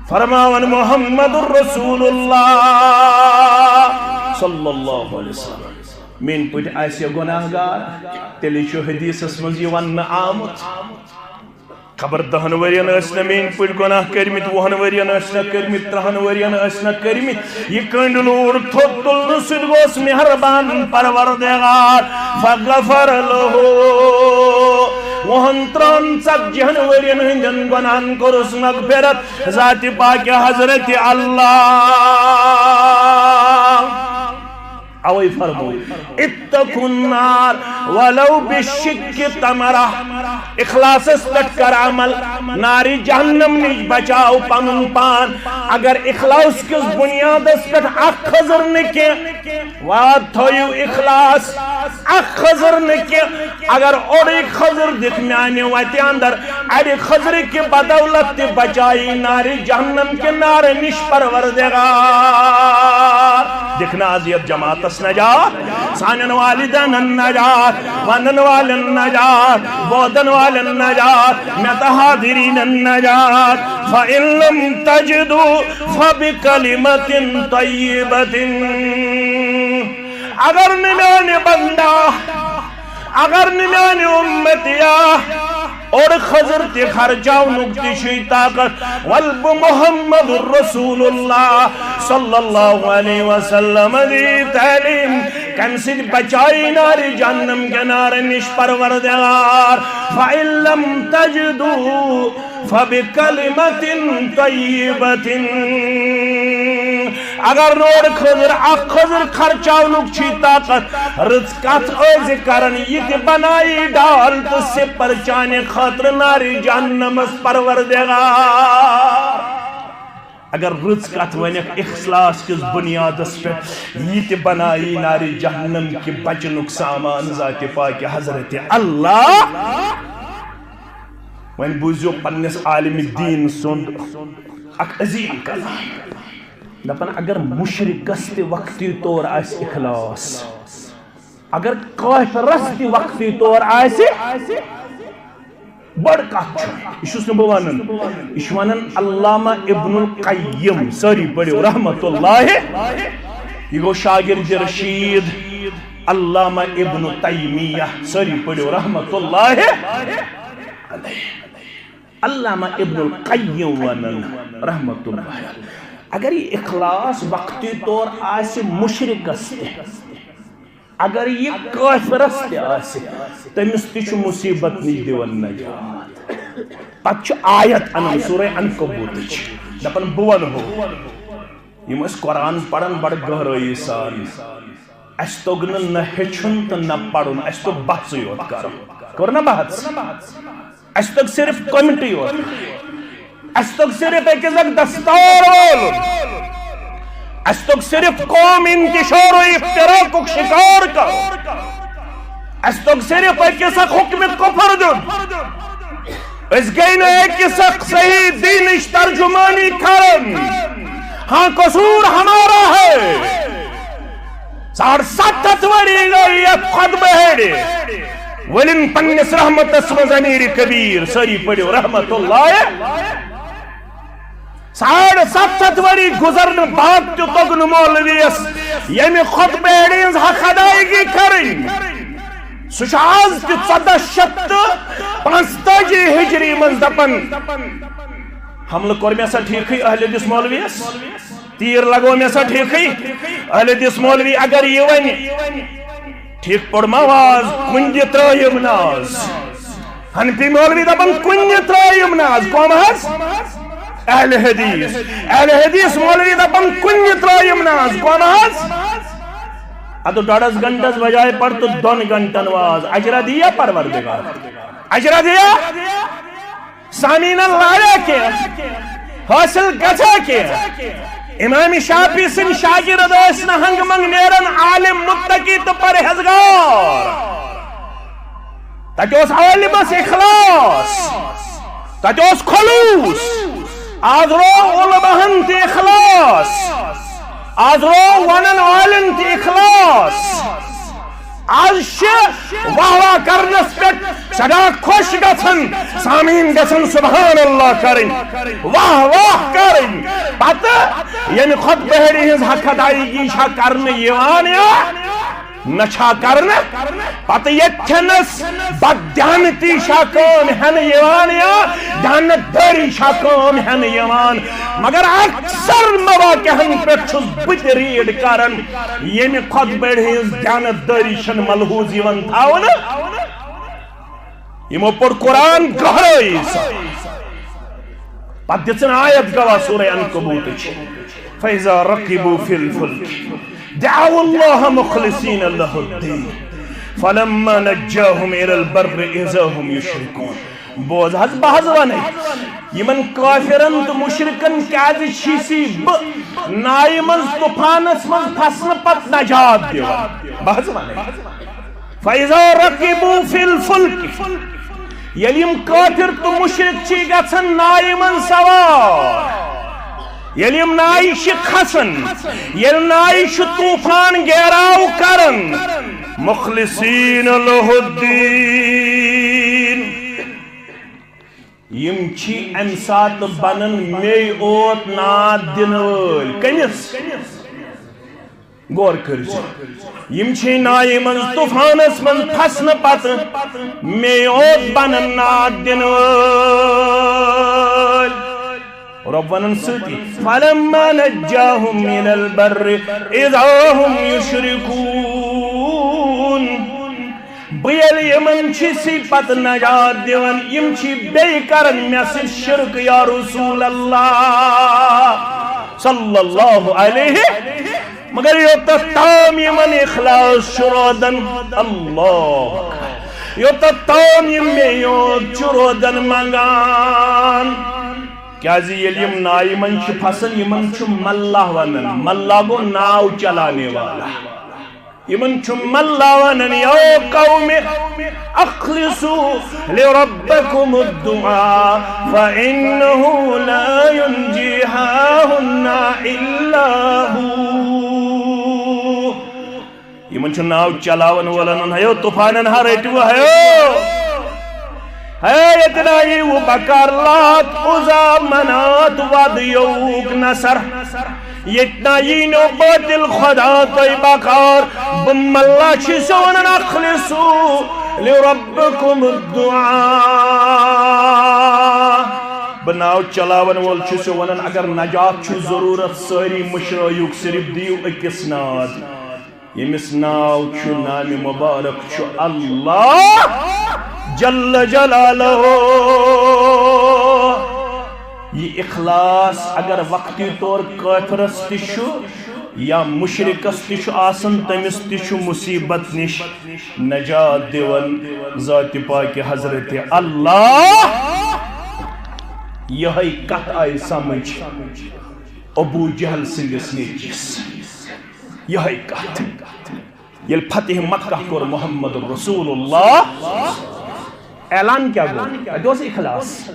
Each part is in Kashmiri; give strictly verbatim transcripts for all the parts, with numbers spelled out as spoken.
فرماوان محمد رسول اللہ صلی اللہ علیہ وسلم، میٲنۍ پٲٹھۍ آسہِ گۄناہ گار، تیٚلہِ چھُ حدیثس منٛز یہِ وننہٕ آمُت، خبر دہن ؤرین ٲسۍ نہ میٲنۍ پٲٹھۍ گۄناہ کٔرمٕتۍ، وُہن ؤرین ٲسۍ نہ کٔرمٕتۍ، ترہن ؤرین ٲسۍ نہ کٔرمٕتۍ، یہِ کٔنڈۍ لوٗر تھوٚد تُلنہٕ سۭتۍ گوٚوس مہربان پروردگار، فغفر لہو، وُہن، ترہن، ژتجی ہن ؤرین ہٕنٛدٮ۪ن گۄناہن کوٚرُس مغفرت، ذاتِ پاکِ حضرتِ اللہ۔ اوے فرموو، اتقوا النار ولو بشق تمرہ۔ اخلاصس پٮ۪ٹھ کر عمل، نارِ جہنم نِش بچاو پنُن پان۔ اگر اخلاص کِس بنیادس پٮ۪ٹھ اکھ خٔزٕر نہٕ کینٛہہ، واد تھٲیِو اخلاص، اکھ خٔزٕر نہٕ کینٛہہ، اگر اوٚڑُے خٔزٕر دِکھ میانہِ وتہِ اندر، اڑِ خٔزرِ کہِ بدولت تہِ بچایی نارِ جہنم کہِ نارٕ نِش پروردگار۔ دِکھ نہٕ از یتھ جماعتس نجات، سانٮ۪ن والدینن نجات، ونن والٮ۪ن نجات، بوزن والٮ۪ن نجات، مےٚ تہٕ حاضرینن نجات۔ فإن لم تجدوا فبكلمة طيبة۔ اگر نہٕ میانہِ بندہ، اگر نہٕ میانہِ اُمتیا اوٚڑ خٔزٕر تہِ خرچاونُک تہِ چھُے طاقت، ول بہٕ محمد رسول اللہ صلی اللہ علیہ وسلم دی تعلیم، کمہِ سۭتۍ بچایی نارِ جہنم کہِ نارٕ نِش پروردگار؟ فإن لم تجدوا فبکلمة طیبة۔ اگر نہٕ اوٚڑ خٔزٕر، اکھ خٔزٕر خرچاونُک چھی طاقت، رٕژ کتھ ٲسۍ کران، یہِ تہِ بنایی ڈال تہٕ سِپر چانہِ خٲطرٕ نارِ جہنمس پروردگار۔ اگر رٕژ کتھ ونکھ اخلاص کِس بنیادس پٮ۪ٹھ، یہِ تہِ بنایی نارِ جہنم کہِ بچنُک سامان ذاتِ پاکِ حضرتِ اللہ۔ وۄنۍ بوٗزِو پننِس عالمِ دیٖن سُنٛد اکھ عظیٖم کلام۔ دپان، اگر مشرکس تہِ وقتی طور آسہِ اخلاص، اگر کافرس تہِ وقتی طور آسہِ، بٔڑ کتھ چھُ، یہِ چھُس نہٕ بہٕ ونان، یہِ چھُ ونان علامہ ابن القیم، سٲری پٔرِو رحمت اللہ، یہِ گوٚو شاگرد رشید علامہ ابن تیمیہ، سٲری پٔرِو رحمت اللہ علیہ۔ علامہ ابن القیم ونان رحمت اللہ علیہ، اگر یہِ اخلاص وقتی طور آسہِ مشرکس تہِ، اگر یہِ کافرس تہِ آسہِ، تٔمِس تہِ چھُ مصیبت نِش دِوان نجات۔ پتہٕ چھُ آیت انان سورہ عنکبوتٕچ، دپان بہٕ ونہو۔ یِم ٲسۍ قرآن پران بڑٕ گہرٲیی سان۔ اسہِ توٚگ نہٕ نہ ہیٚچھُن تہٕ نہ پرُن، اسہِ توٚگ بحثٕے یوت کرُن۔ کوٚر نہ بحث؟ اسہِ توٚگ صرف کمٹی یوت۔ اسہِ توٚگ صرف أکِس اکھ دستار وولُن۔ اسہِ توٚگ صرف قوم انتشار و افتراقُک شکار کرُن۔ اسہِ توٚگ صرف أکِس اکھ حکمِ کفر دیُن۔ أسۍ گٔے نہٕ أکِس اکھ صحیح دینٕچ ترجمانی کرن۔ ہاں، قصور ہمارا ہے۔ ساڑھ ستھ ہتھ ؤری گٔے یتھ خطبہٕ ہیٚرِ۔ ولن پننس رحمتس منٛز امیر کبیر، سٲری پٔرِو رحمت اللہ۔ ساڑھ ستھ ہتھ ؤری گُزرنہٕ بعد تہِ توٚگ نہٕ مولویس ییٚمہِ خطبہٕ ہیٚرِ ہٕنٛز حق ادایگی کرٕنۍ۔ سُہ چھُ آز تہِ ژۄدہ شیٚتھ تہٕ پانٛژتٲجی ہجری منٛز دپان، حملہٕ کوٚر مےٚ سا ٹھیٖکھٕے اہل حدیث مولویس؟ تیٖر لگوو مےٚ سا ٹھیٖکھٕے؟ اہل حدیث مولوی اگر یہِ ونہِ، ٹھیٖک پوٚر ما واز؟ کُنہِ تہِ ترٲیِم ناز۔ حنفی مولوی دپان کُنہِ تہِ ترٲیِم ناز۔ کۄم حظ؟ اہل حدیث۔ اہل حدیث مولوی دپان کُنہِ تہِ ترٲیِم ناز۔ کۄم حظ؟ ادٕ ڈۄڈس گنٹس بجایہِ پر تہٕ دۄن گنٹن واز۔ اجرا دِیا پروردگار؟ اجرا دِیا؟ سامعیٖنن لاریا کینٛہہ؟ حٲصِل گژھا کینٛہہ؟ امام شافعی سٕنٛدۍ شاگرد ٲسۍ نہٕ ہنٛگہٕ منٛگہٕ نیران، عالم، متقی تہٕ پرہیزگار۔ تتہِ اوس عالمس اخلاص، تتہِ اوس خلوص۔ آز روو علماہن تہِ اخلاص، آز روو ونن والٮ۪ن تہِ اخلاص۔ آز چھِ واہ واہ کرنس پٮ۪ٹھ سٮ۪ٹھاہ خۄش گژھان، سامعیٖن گژھن سبحان اللہ کرٕنۍ۔ واہ واہ کر، کٔرِنۍ۔ پتہٕ ییٚمہِ خۄطبہٕ ہیٚرِ ہٕنٛز حق ادایگی چھا کرنہٕ یِوان یا نہ چھا کرنہٕ؟ پتہٕ ییٚتھٮ۪نس بددیانتی چھا کٲم ہٮ۪نہٕ یِوان یا دیانت دٲری چھا کٲم ہٮ۪نہٕ یِوان؟ مگر اکثر مواقعن پٮ۪ٹھ چھُس بہٕ تہِ ریڈ کران، ییٚمہِ خۄطبہٕ ہیٚرِ ہٕنٛز دیانت دٲری چھنہٕ ملحوظ یِوان تھاونہٕ۔ یِمو پوٚر قرآن گہرٲیی سان۔ پتہٕ دِژٕن آیت گواہ سورہ عنکبوتٕچ، فَإِذَا رَكِبُوا فِي الْفُلْكِ دَعَوُا اللَّهَ مُخْلِصِينَ لَهُ الدِّينَ فَلَمَّا نَجَّاهُمْ إِلَى الْبَرِّ إِذَا هُمْ يُشْرِكُونَ۔ بوز حظ، بہٕ حظ وَنَے، یِمن کافرن تہٕ مُشرِکن کیازِ چھِسی بہٕ نایہِ منٛز طوفانس منٛز پھسنہٕ پتہٕ نجات دِوان؟ بہٕ حظ وَنَے۔ فَإِذَا رَكِبُوا فِي الْفُلْكِ، ییٚلہِ یِم کٲفِر تہٕ مُشرِک چھِ گژھان نایہِ منٛز سوار، ییٚلہِ یِم نایہِ چھِ کھسان، ییٚلہِ نایہِ چھُ طوفان گیراو کران، مُخْلِصِينَ لَهُ الدِّينَ، یِم چھِ اَمہِ ساتہٕ بنان مے اوت ناد دِنہٕ وٲلۍ۔ کٔمِس؟ غور کٔرۍزِ۔ یِم چھِ نایہِ منٛز طوفانس منٛز پھسنہٕ پتہٕ مے اوت بنان ناد دِنہٕ وٲلۍ۔ رۄب ونان سۭتی، فَلَمَّا نَجَّاهُمْ إِلَى الْبَرِّ إِذَا هُمْ يُشْرِكُونَ۔ بہٕ ییٚلہِ یِمن چھِسی پتہٕ نجات دِوان، یِم چھِ بیٚیہِ کران مےٚ سۭتۍ شرک یا رسول اللہ صلی اللہ علیہ۔ مگر یوٚتتھ تام یِمن اخلاص چھُ روزان، اللہ اکبر، یوٚتتھ تام یِم مےٚ یوت چھُ روزان منگان۔ کیازِ ییٚلہِ یِم نایہِ منٛز چھِ پھسان، یِمن چھُ ملہ ونان۔ ملہ گوٚو ناو چلانے والا۔ یِمن چھُ ملہ ونان، یا قوم اخلصوا لربكم الدعاء فإنه لا ينجي هاهنا إلا هو۔ یِمن چھُ ناو چلاون وولن، ہیو طوفانن ہا رٔٹِو، ہیو۔ ہے، ییٚتہِ نہ یِیِو بکار لات، عزا، منات، وَد، یوٗک، نصر۔ ییٚتہِ نہ یی نو باطل خدا تۄہہِ بکار۔ بہٕ ملا چھُسو ونان، اخلصوا لربکم الدعاء۔ بہٕ ناو چلاون وول چھُسو ونان، اگر نجات چھُ ضروٗرت، سٲری مٔشرٲیِو، صرف دِیِو أکِس ناد۔ ییٚمِس ناو چھُ، نامِ مُبارک چھُ اللہ جل جلالہ۔ یہِ اخلاص اگر وقتی طور کٲفرس تہِ چھُ یا مُشرِکس تہِ چھُ آسان، تٔمِس تہِ چھُ مُصیبت نِش نجات دِوان ذاتِ پاکِ حضرتِ اللہ۔ یِہے کتھ آیہِ سمجھ ابو جہل سٕنٛدِس نیٚچوِس۔ یِہے کتھ۔ ییٚلہِ فتح مکہ کوٚر محمد رسول اللہ، اعلان کیٛاہ گوٚو؟ اَتہِ اوس اخلاص۔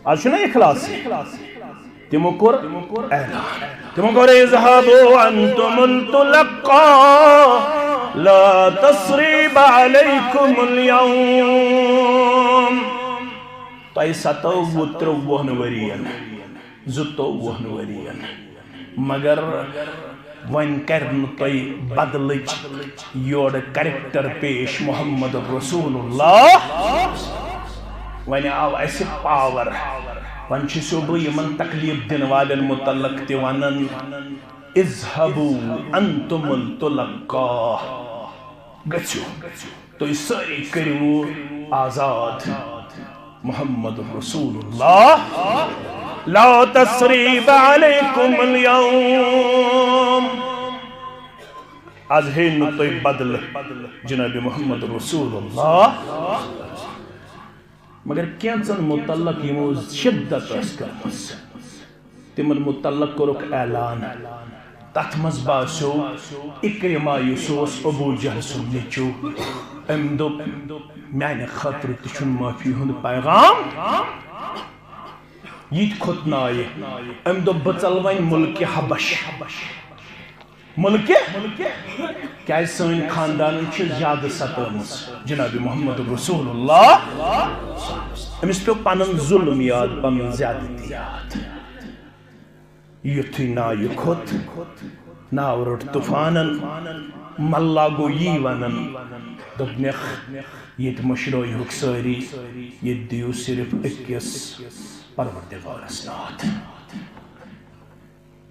آز چھُنہ اخلاص۔ تِمو کوٚر اعلان۔ تِمو کوٚر، اذهبوا انتم الطلقاء لا تثريب عليكم اليوم۔ تۄہہِ ستٲووٕ ترٛۆوُہن ؤرین، زٕتووُہن ؤرین، مگر وۄنۍ کرِ نہٕ تۄہہِ بدلٕچ یورٕ کریکٹر پیش محمد رسول اللہ۔ وۄنۍ آو اسہِ پاور، وۄنۍ چھُسو بہٕ یِمن تکلیف دِنہٕ والٮ۪ن متعلق تہِ ونان، اذهبوا انتم الطلقاء، گٔژھِو۔ تُہۍ سٲری کٔرِو آزاد۔ محمد رسول اللہ، لا تثریب علیکم اليوم۔ از ہے نہٕ تُہۍ بدلہٕ جناب محمد رسول اللہ۔ مگر کینٛژن متعلق یِمو شدت ٲس کٔرمٕژ۔ تِمن متعلق کوٚرُکھ اعلان۔ تتھ منٛز باسیو اکرمہ، یُس اوس ابو جہل سُنٛد نیٚچو، أمۍ دوٚپ، "میانہِ خٲطرٕ تہِ چھُنہٕ معٲفی ہُنٛد پیغام۔ یہِ تہِ کھوٚت نایہِ۔" أمۍ دوٚپ، "بہٕ ژلہٕ وۄنۍ مُلکہِ حبش۔" مُلکہِ؟ کیازِ سٲنۍ خاندانن چھِ زیادٕ ستٲومٕژ جناب محمد رسول اللہ۔ أمِس پیوٚو پنُن ظلم یاد، پنُن زیادتی یاد۔ یُتھُے نایہِ کھوٚت، ناو روٚٹ طوفانن، ملا گوٚو یی ونان، دوٚپنکھ، ییٚتہِ مٔشرٲیہُکھ سٲری، ییٚتہِ دِیِو صرف أکِس پروردگارس ناد۔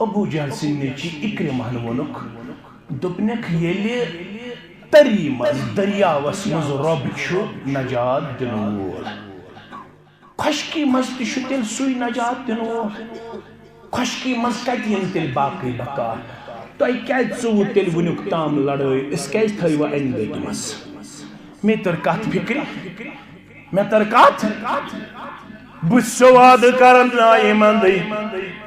ابو جہل سٕنٛدۍ نیٚچی اکرمہن ووٚنُکھ، دوٚپنکھ، ییٚلہِ تری منٛز، دٔریاوس منٛز رۄب چھُ نجات دِنہٕ وول، خۄشکی منٛز تہِ چھُ تیٚلہِ سُے نجات دِنہٕ وول۔ خۄشکی منٛز کتہِ یِن تیٚلہِ باقٕے بکار؟ تۄہہِ کیازِ ژوٚوُ تیٚلہِ وُنیُک تام لڑٲے؟ أسۍ کیازِ تھٲیوٕ انہِ گٔٹہِ منٛز؟ مےٚ تٔر کتھ فکرِ، مےٚ تٔر کتھ۔ بہٕ چھُسو وعدٕ کران نایہِ منٛدٕے،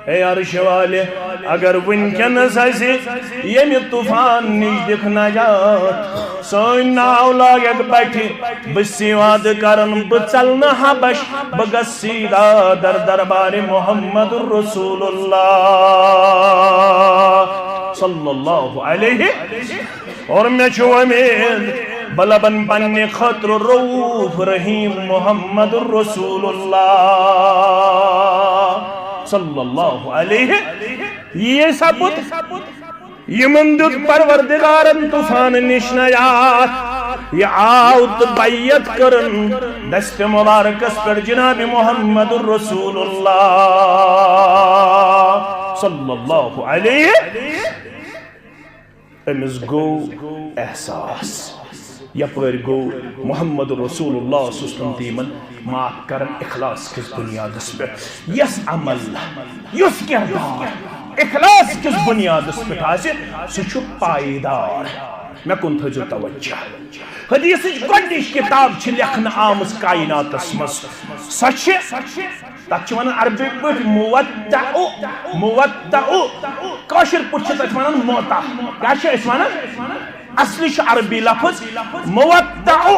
اے عرشہِ والہِ، اگر وٕنکیٚنس اسہِ ییٚمہِ طوفان نِش دِکھ نجات، سٲنۍ ناو لاگکھ بٹھِ، بہٕ چھُسے وعدٕ کران، بہٕ ژلہٕ نہٕ حبش، بہٕ گژھٕ سیٖدا در دربارِ محمد رسول اللہ صلی اللہ علیہ۔ اور مےٚ چھُ وۄمید بہٕ لبن پننہِ خٲطرٕ رؤوف رحیم محمد رسول اللہ صلی اللہ علیہ۔ یی سپُد، یِمن دیُت پروردگارن طوفان نِش نجات۔ یہِ آو تہٕ بیعت کٔرٕن دستِ مبارکس پٮ۪ٹھ جناب محمد رسول اللہ صلی اللہ علیہ۔ أمِس گوٚو احساس، یپٲرۍ گوٚو محمد رسول اللہ صلی اللہ علیہ وسلم تہِ یِمن معاف کران اخلاص کِس بُنیادس پٮ۪ٹھ۔ یس عمل، یُس کردار اخلاص کِس بُنیادس پٮ۪ٹھ آسہِ، سُہ چھُ پائیدار۔ مےٚ کُن تھٲیزیو توجہ۔ حدیثٕچ گۄڈٕنِچ کتاب چھِ لیکھنہٕ آمٕژ کائناتس منٛز، سۄ چھِ تتھ چھِ ونان عربی پٲٹھۍ موطأ، موطأ۔ کٲشِر پٲٹھۍ چھِ تتھ ونان موطأ۔ کیٛاہ چھِ أسۍ ونان؟ اصلی چھُ عربی لفظ موطأ،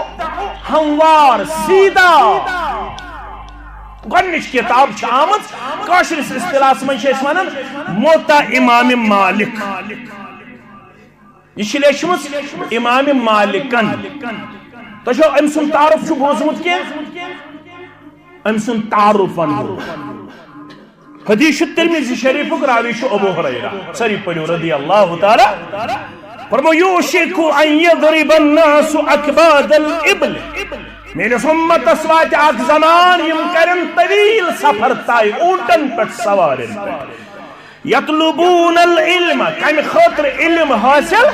ہموار، سیدھا۔ گۄڈٕنِچ کتاب چھِ آمٕژ کٲشرِس اصطلاحس منٛز چھِ أسۍ ونان موطأ امام مالک۔ یہِ چھِ لیچھمٕژ امام مالکن۔ تۄہہِ چھو أمۍ سُنٛد تعارُف چھُ بوٗزمُت کینٛہہ؟ أمۍ سُنٛد تعارُف ونہٕ بہٕ۔ حدیث چھُ ترمذی شریفُک، راوی چھُ ابو ہریرہ۔ سٲری پٔرِو رضی اللہ تعالیٰ۔ فرمو، یوشک ان یضرب الناس اکباد الابل۔ میٲنِس اُمتس واتہِ اکھ زمان، یِم کرن طویل سفر طے اوٗنٹن پٮ۪ٹھ، سوارٮ۪ن پٮ۪ٹھ۔ یطلبون العلم، کمہِ خٲطرٕ؟ علم حٲصِل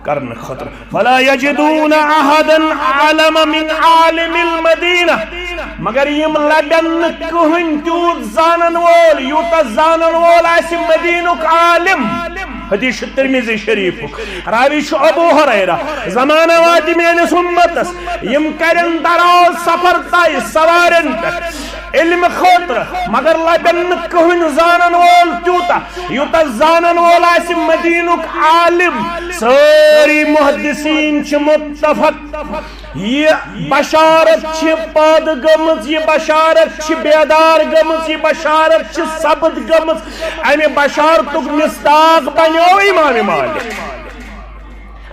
کرنہٕ خٲطرٕ۔ فلا یجدون احدا اعلم من عالم المدینہ، مگر یِم لبن نہٕ کٕہٕنۍ تیوٗت زانن وول، یوٗتاہ زانن وول آسہِ مدینُک عالم۔ حدیث چھُ ترمذی شریفُک، راوی چھُ ابو ہریرہ۔ زمانہ واتہِ میٲنِس اُمتس، یِم کرن دراز سفر طے سوارٮ۪ن پٮ۪ٹھ علمہٕ خٲطرٕ، مگر لبن نہٕ کٕہٕنۍ زانن وول تیوٗتاہ، یوٗتاہ زانن وول آسہِ مدینُک عالم۔ سٲری محدثین چھِ متفق، یہِ بشارت چھِ پٲدٕ گٔمٕژ، یہِ بشارت چھِ بیدار گٔمٕژ، یہِ بشارت چھِ ثبت گٔمٕژ۔ امہِ بشارتُک مصداق بنیو امام مالک۔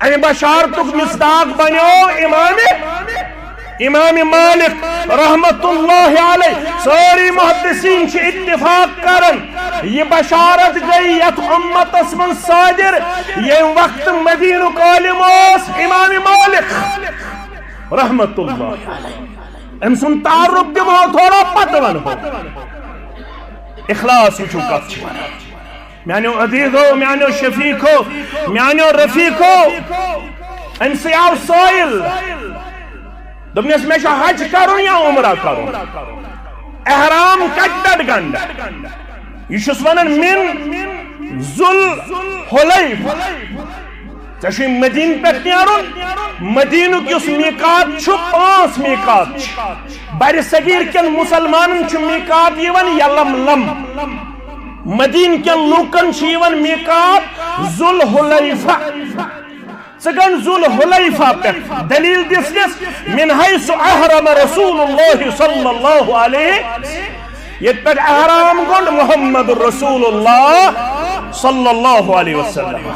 امہِ بشارتُک مصداق بنیو امام، امام مالک رحمت اللہ علیہ۔ سٲری محدثین چھِ اتفاق کران، یہِ بشارت گٔے یتھ اُمتس منٛز صادر، ییٚمہِ وقتہٕ مدینُک عالم اوس امام مالک رحمت اللہ علیہ۔ أمۍ سُنٛد تعارُف دِمو تھوڑا پتہٕ ونہٕ بہٕ۔ اخلاص وٕچھِو کتھ چھِ ونان۔ میانیو عزیزو، میانیو شفیقو، میانیو رفیقو، أمۍ سٕے آو سٲیِل۔ دوٚپنَس، مےٚ چھُ حج کرُن یا عمرہ کرُن؟ احرام کتہِ پٮ۪ٹھ گنڈٕ؟ یہِ چھُس ونان من ذوالحلیفہ۔ ژےٚ چھُے مدیٖنہٕ پٮ۪ٹھ نیرُن۔ مدیٖنُک یُس میقات چھُ، پانٛژھ میقات چھِ۔ برِ صغیٖر کٮ۪ن مُسلمانن چھُ میقات یِوان یلملم۔ مدیٖنہٕ کٮ۪ن لوٗکن چھُ یِوان میقات ذوالحلیفہ۔ ژٕ گنڈ ذوالحلیفہ پٮ۪ٹھ۔ دلیل دِژنس، من حیث احرم رسول اللہ صلی اللہ علیہ، ییٚتہِ پٮ۪ٹھ احرام گنڈ محمد رسول اللہ صلی اللہ علیہ وسلم۔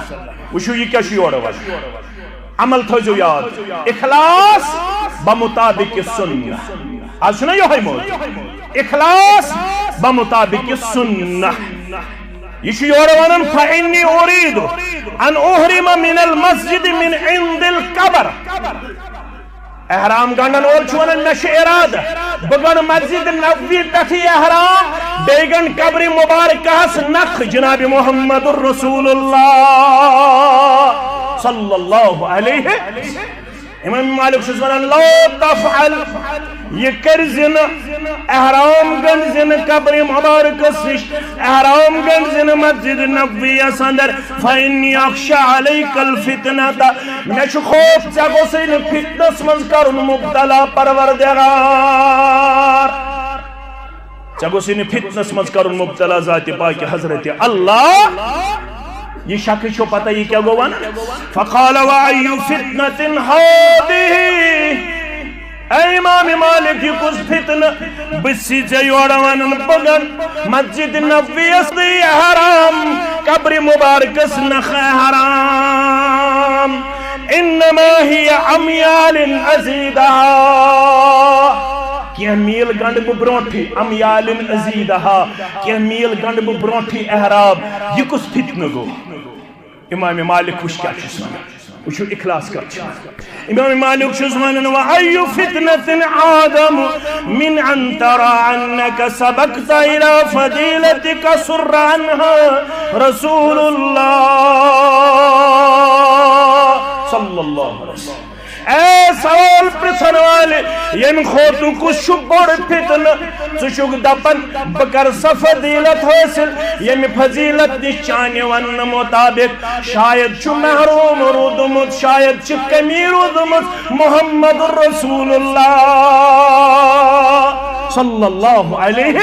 وٕچھِو، یہِ کیٛاہ چھُ یورٕ وَنان۔ عمل تھٲیزیو یاد، اخلاص بمطابق سنہ۔ آز چھُنہ یِہوٚے موضوع، اخلاص بمطابق سنہ۔ یہِ چھُ یورٕ ونان، فإني أريد أن أحرم من المسجد من عند القبر۔ احرام گنڈن وول چھُ ونان، مےٚ چھُ ارادٕ، بہٕ گنڈٕ مسجد نبوی پٮ۪ٹھٕے احرام، بیٚیہِ گنڈٕ قبرِ مبارکہس نکھ جناب محمد رسول اللہ صلی اللہ علیہ۔ امام مالک چھُس ونان، لا تفعل، یہِ کٔرۍ زِ نہٕ، احرام گنڈ زِ نہٕ قبرِ مبارکس نِش، احرام گنڈ زِ نہٕ مسجد نبویس اندر، فإني أخشى عليك الفتنة، مےٚ چھُ خوف ژےٚ گوٚژھے نہٕ فتنس منٛز کرُن مبتلا پروردگار۔ ژےٚ گوٚژھُے نہٕ فتنس منٛز کرُن مبتلا ذاتِ پاکہِ حضرت اللہ۔ یہِ شخص چھو پتہ یہِ کیٛاہ گوٚو ونان؟ فقال وأي فتنة هذه؟ اے امام مالک، یہِ کُس فتنہٕ؟ بہٕ چھُسے ژےٚ یورٕ ونان، بہٕ گنڈٕ مسجد نبویس نٕے احرام، قبرِ مبارکس نکھ احرام۔ إنما هي أميال أزيدها۔ کینٛہہ میٖل گنڈٕ بہٕ برونٹھٕے، أميال أزيدها، کینٛہہ میٖل گنڈٕ بہٕ برونٹھٕے احرام۔ یہِ کُس فتنہٕ گوٚو؟ امام مالک وٕچھ کیٛاہ چھُس ونان، وٕچھِو اخلاص کتھ چھِ۔ امام مالک چھُس ونان، وأي فتنة أعظم من أن ترى أنك سبقت إلى فضيلتك سر عنها رسول الله صلى الله عليه وسلم۔ اے سوال پرژھن والہِ، ییٚمہِ کھۄتہٕ کُس چھُ بوٚڑ فتنہٕ؟ ژٕ چھُکھ دپان بہٕ کرٕ سۄ فضیلت حٲصِل، ییٚمہِ فضیلت نِش چانہِ وننہٕ مطابق شاید چھُ محروم روٗدمُت، شاید چھُ کمی روٗدمُت محمد رسول اللہ صلی اللہ علیہ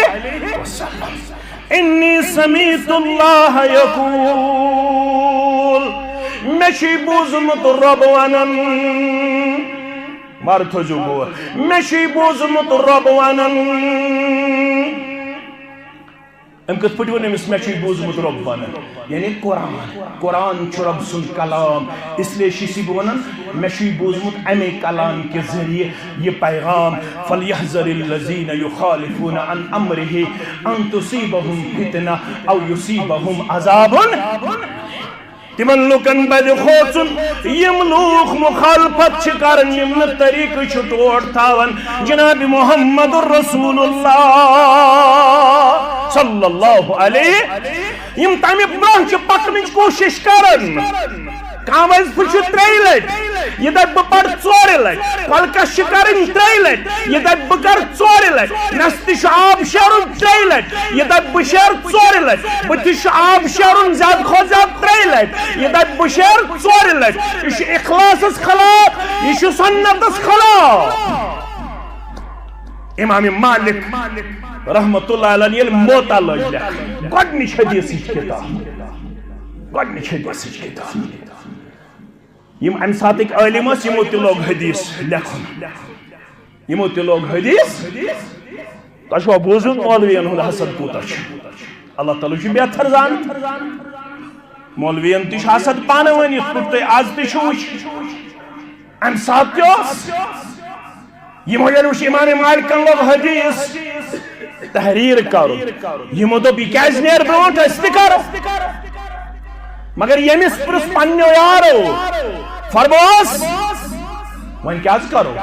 وسلم۔ إني سمعت الله يقول، مےٚ چھُے بوٗزمُت رۄب ونان، وارٕ تھٲوزیو غور، مےٚ چھُے بوٗزمُت رۄب ونان۔ أمۍ کِتھ پٲٹھۍ ووٚن أمِس، مےٚ چھُے بوٗزمُت رۄب ونان؟ یعنی قرآن، قرآن چھُ رۄب سُنٛد کلام، اس لیے چھُس بہٕ ونان، مےٚ چھُے بوٗزمُت اَمے کلام کہِ ذٔریعہٕ یہِ پیغام، فليحذر الذين يخالفون عن أمره أن تصيبهم فتنة أو يصيبهم عذاب۔ تِمن لوٗکن پزِ کھوژُن، یِم لوٗکھ مخالفت چھِ کران، یِم نہٕ طریٖقہٕ چھِ ٹوٹھ تھاوان جناب محمد رسول اللہ صلی اللہ علیہ، یِم تمہِ برونٛہہ چھِ پکنٕچ کوٗشش کران۔ کانٛہہ وظیفہٕ چھُ ترٛیہِ لٹہِ، یہِ دپہِ بہٕ پرٕ ژورِ لٹہِ۔ کۄلکس چھِ کرٕنۍ ترٛیہِ لٹہِ، یہِ دپہِ بہٕ کرٕ ژورِ لٹہِ۔ مےٚ تہِ چھُ آب شیرُن ترٛیہِ لٹہِ، یہِ دپہِ بہٕ شیرٕ ژورِ لٹہِ۔ بہٕ تہِ چھُ آب شیرُن زیادٕ کھۄتہٕ زیادٕ ترٛیہِ لٹہِ، یہِ دپہِ بہٕ شیرٕ ژورِ لٹہِ۔ یہِ چھُ اخلاصس خلاف، یہِ چھُ سنتس خلاف۔ امام مالک رحمت اللہ علیہ ییٚلہِ موطا لٲج لیکھٕنۍ، گۄڈنِچ حدیثٕچ کتاب، گۄڈنِچ حدیثٕچ کتاب۔ یِم امہِ ساتٕکۍ عٲلِم ٲسۍ، یِمو تہِ لوگ حدیث لیکھُن، یِمو تہِ لوگ حدیث۔ تۄہہِ چھُوا بوٗزمُت مولوین ہُنٛد حسد کوٗتاہ چھُ؟ اللہ تعالیٰ چھُ بہتر زانان۔ مولوین تہِ چھُ حسد پانہٕ ؤنۍ، یِتھ پٲٹھۍ تُہۍ از تہِ چھِو وٕچھ۔ امہِ ساتہٕ تہِ اوس۔ یِمو ییٚلہِ وٕچھ امام مالکن لوگ حدیث تحریر کرُن، یِمو دوٚپ، یہِ کیازِ نیرِ برونٛٹھ، أسۍ تہِ کرو۔ مگر ییٚمِس پرُژھ پننیو یارو، فرموس، وۄنۍ کیٛاہ حظ کرو؟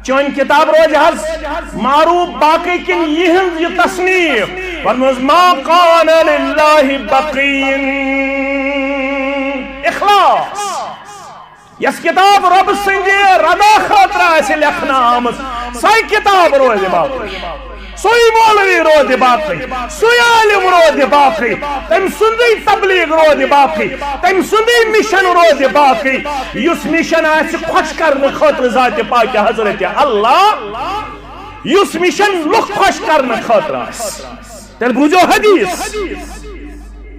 چٲنۍ کتاب روزِ حظ معروف باقٕے کِنہٕ یِہنٛز یہِ تصنیف؟ فرموس، ما كان لله بقي۔ اخلاص۔ یۄس کتاب رۄب سٕنٛدِ رضا خٲطرٕ آسہِ لیکھنہٕ آمٕژ، سۄے کتاب روزِ باقٕے، سُے مولوی روزِ باقٕے، سُے عالم روزِ باقٕے، تٔمۍ سُنٛدٕے تبلیغ روزِ باقٕے، تٔمۍ سُنٛدٕے مشن روزِ باقٕے، یُس مشن آسہِ خۄش کرنہٕ خٲطرٕ ذاتِ پاکہِ حضرت اللہ، یُس مشن لُکھ خۄش کرنہٕ خٲطرٕ آسہِ۔ تیٚلہِ بوٗزِو حدیث۔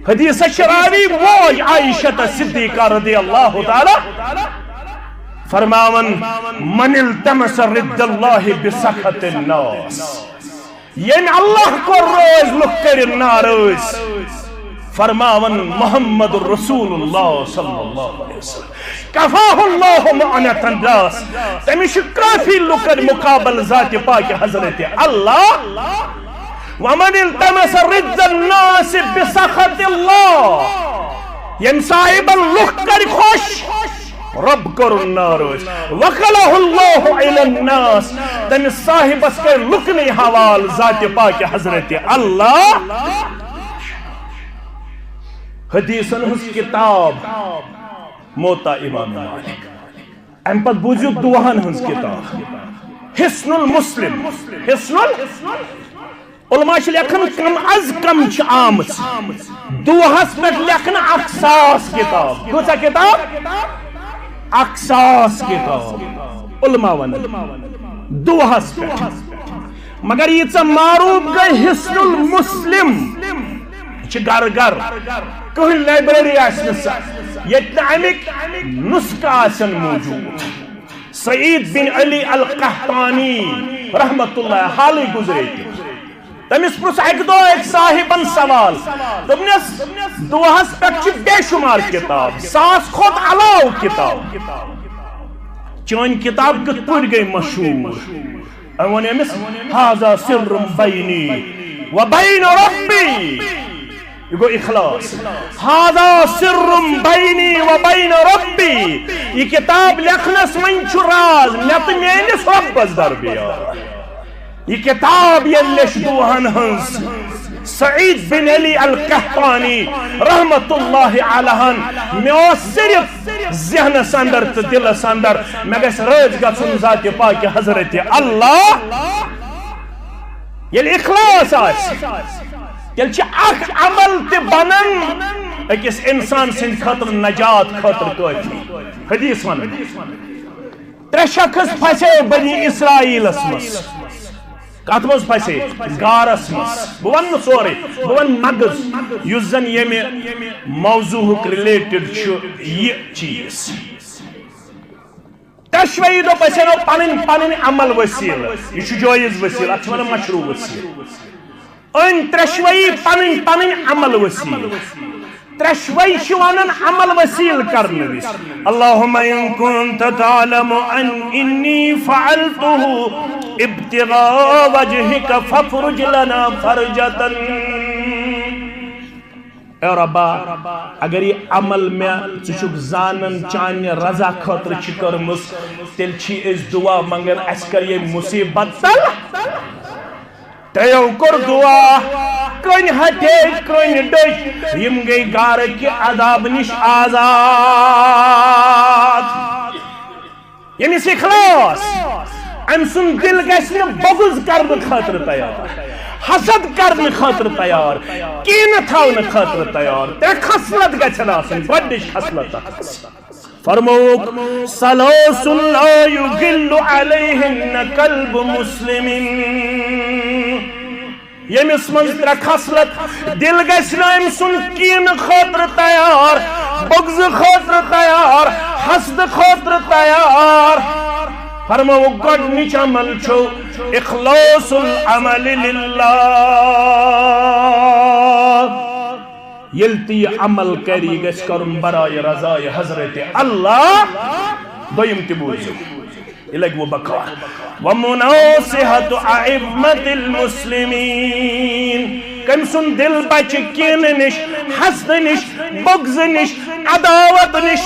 حدیثس چھِ راوی موج عائشہ صدیقہ رضی اللہ تعالیٰ فرماوان، من التمس رضا الله بسخط الناس، ییٚمۍ اللہ کوٚر رٲضۍ، لُکھ کٔرِن ناراض۔ فرماوان محمد رسول اللہ صلی اللہ علیہ وسلم، کفاہ اللہ معنت الناس، تٔمِس چھُ کٲفی لُکن مقابل ذاتِ پاکہِ حضرت اللہ۔ ومن التمس رضا الناس بسخط الله، ییٚمہِ صاحبن لُکھ کٔرۍ خۄش، رۄب کوٚرُن ناراض۔ وکلہ اللہ الی الناس، تٔمِس صاحبس کٔرۍ لُکنٕے حوالہٕ ذاتِ پاکہِ حضرت اللہ۔ حدیثن ہٕنٛز کتاب موطا امام مالک۔ امہِ پتہٕ بوٗزِو دُعاہن ہٕنٛز کتاب حصن المسلم۔ حصن ال-، علماء چھِ لیکھان، کم از کم چھِ آمٕژ دۄہس پٮ۪ٹھ لیکھنہٕ اکھ ساس کتاب۔ کۭژاہ کتاب؟ اکھ ساس کتاب علماء ونان دۄہس پٮ۪ٹھ۔ مگر ییٖژاہ معروف گٔے حصن المسلم، یہِ چھِ گرٕ گرٕ، کٕہٕنۍ لائبریری آسہِ نہٕ سۄ ییٚتہِ نہٕ اَمِکۍ نسخہٕ آسن موجود۔ سعید بن علی القحطانی رحمت اللہ حالٕے گُزرے تہِ۔ تٔمِس پرُژھ اَکہِ دۄہ أکۍ صاحبن سوال، دوٚپنس، دۄہس پٮ۪ٹھ چھِ بے شمار کتاب، ساس کھۄتہٕ علاوٕ کتاب۔ چٲنۍ کتاب کِتھ پٲٹھۍ گٔے مشہوٗر؟ أمۍ ووٚن أمِس، هذا سر بینی و بین ربی۔ یہِ گوٚو اخلاص۔ هذا سر بینی و بین ربی۔ یہِ کتاب لیکھنس منٛز چھُ راز مےٚ تہٕ میٲنِس رۄبس درمیان۔ یہِ کتاب ییٚلہِ لیٚچھ دۄہن ہٕنٛز سعید بن علی القحطانی رحمت اللہ علیہن، مےٚ اوس صرف ذہنس اندر تہٕ دلس اندر، مےٚ گژھِ رٲضۍ گژھُن ذاتِ پاکہِ حضرت اللہ۔ ییٚلہِ اخلاص آسہِ، تیٚلہِ چھِ اکھ عمل تہِ بنان أکِس انسان سٕنٛدِ خٲطرٕ نجات خٲطرٕ کٲفی۔ حدیث ونان، ترٛےٚ شخص پھسے بنی اسرائیلس منٛز۔ کتھ منٛز پھسے؟ غارس منٛز۔ بہٕ ونہٕ نہٕ سورُے، بہٕ ونہٕ مغز، یُس زن ییٚمہِ موضوعُک related چھُ یہِ چیٖز۔ ترٛشوٕیی دوٚپ، أسۍ اَنو پنٕنۍ پنٕنۍ عمل وسیٖلہٕ۔ یہِ چھُ جٲیز وسیٖلہٕ، اَتھ چھِ وَنان مشروع وسیٖلہٕ۔ أنۍ ترٛشوٕیی پنٕنۍ پنٕنۍ عمل وسیٖلہٕ۔ ترٛشوٕے چھِ وَنان عمل وسیٖلہٕ کرنہٕ وِزِ، اللهم إن كنت تعلم أن إني فعلته ابتغاء وجهك فافرج لنا فرجة۔ اے رۄبا، اگر یہِ عمل مےٚ ژٕ چھُکھ زانان چانہِ رضا خٲطرٕ چھِ کٔرمٕژ، تیٚلہِ چھی أسۍ دُعا منٛگان، اَسہِ کر یہِ مُصیٖبت تل۔ ترٛیٚیو کوٚر دُعا، کٔنۍ ہٹے، کٔنۍ ڈٔج، یِم گٔے گارٕ کہِ عذاب نِش آزاد۔ ییٚمِس اخلاص، أمۍ سُنٛد دِل گژھِ نہٕ بغض کرنہٕ خٲطرٕ تیار، حسد کرنہٕ خٲطرٕ تیار، کینہٕ تھاونہٕ خٲطرٕ تیار۔ ترٛےٚ خصلت گژھن آسٕنۍ۔ گۄڈٕنِچ خصلت اکھ۔ فرمووُکھ، ثلاث لا يغل عليهن قلب مسلم۔ ییٚمِس منٛز ترٛےٚ خصلت، دِل گژھِ نہٕ أمۍ سُنٛد کینہٕ خٲطرٕ تیار، بغضہٕ خٲطرٕ تیار، حسدٕ خٲطرٕ تیار۔ فرمووُکھ، گۄڈٕنِچ عمل چھُ اخلاص العمل للہ۔ ییٚلہِ تہِ یہِ عمل کرِ، یہِ گژھِ کرُن برائے رضائے حضرت اللہ۔ دوٚیِم تہِ بوٗزِو۔ یہِ لگہِ وۄنۍ بکار۔ ومناصحة أئمة المسلمین۔ کٔمۍ سُنٛد دِل بچہِ کینہٕ نِش، حسدٕ نِش، بغضہٕ نِش، عداوت نِش۔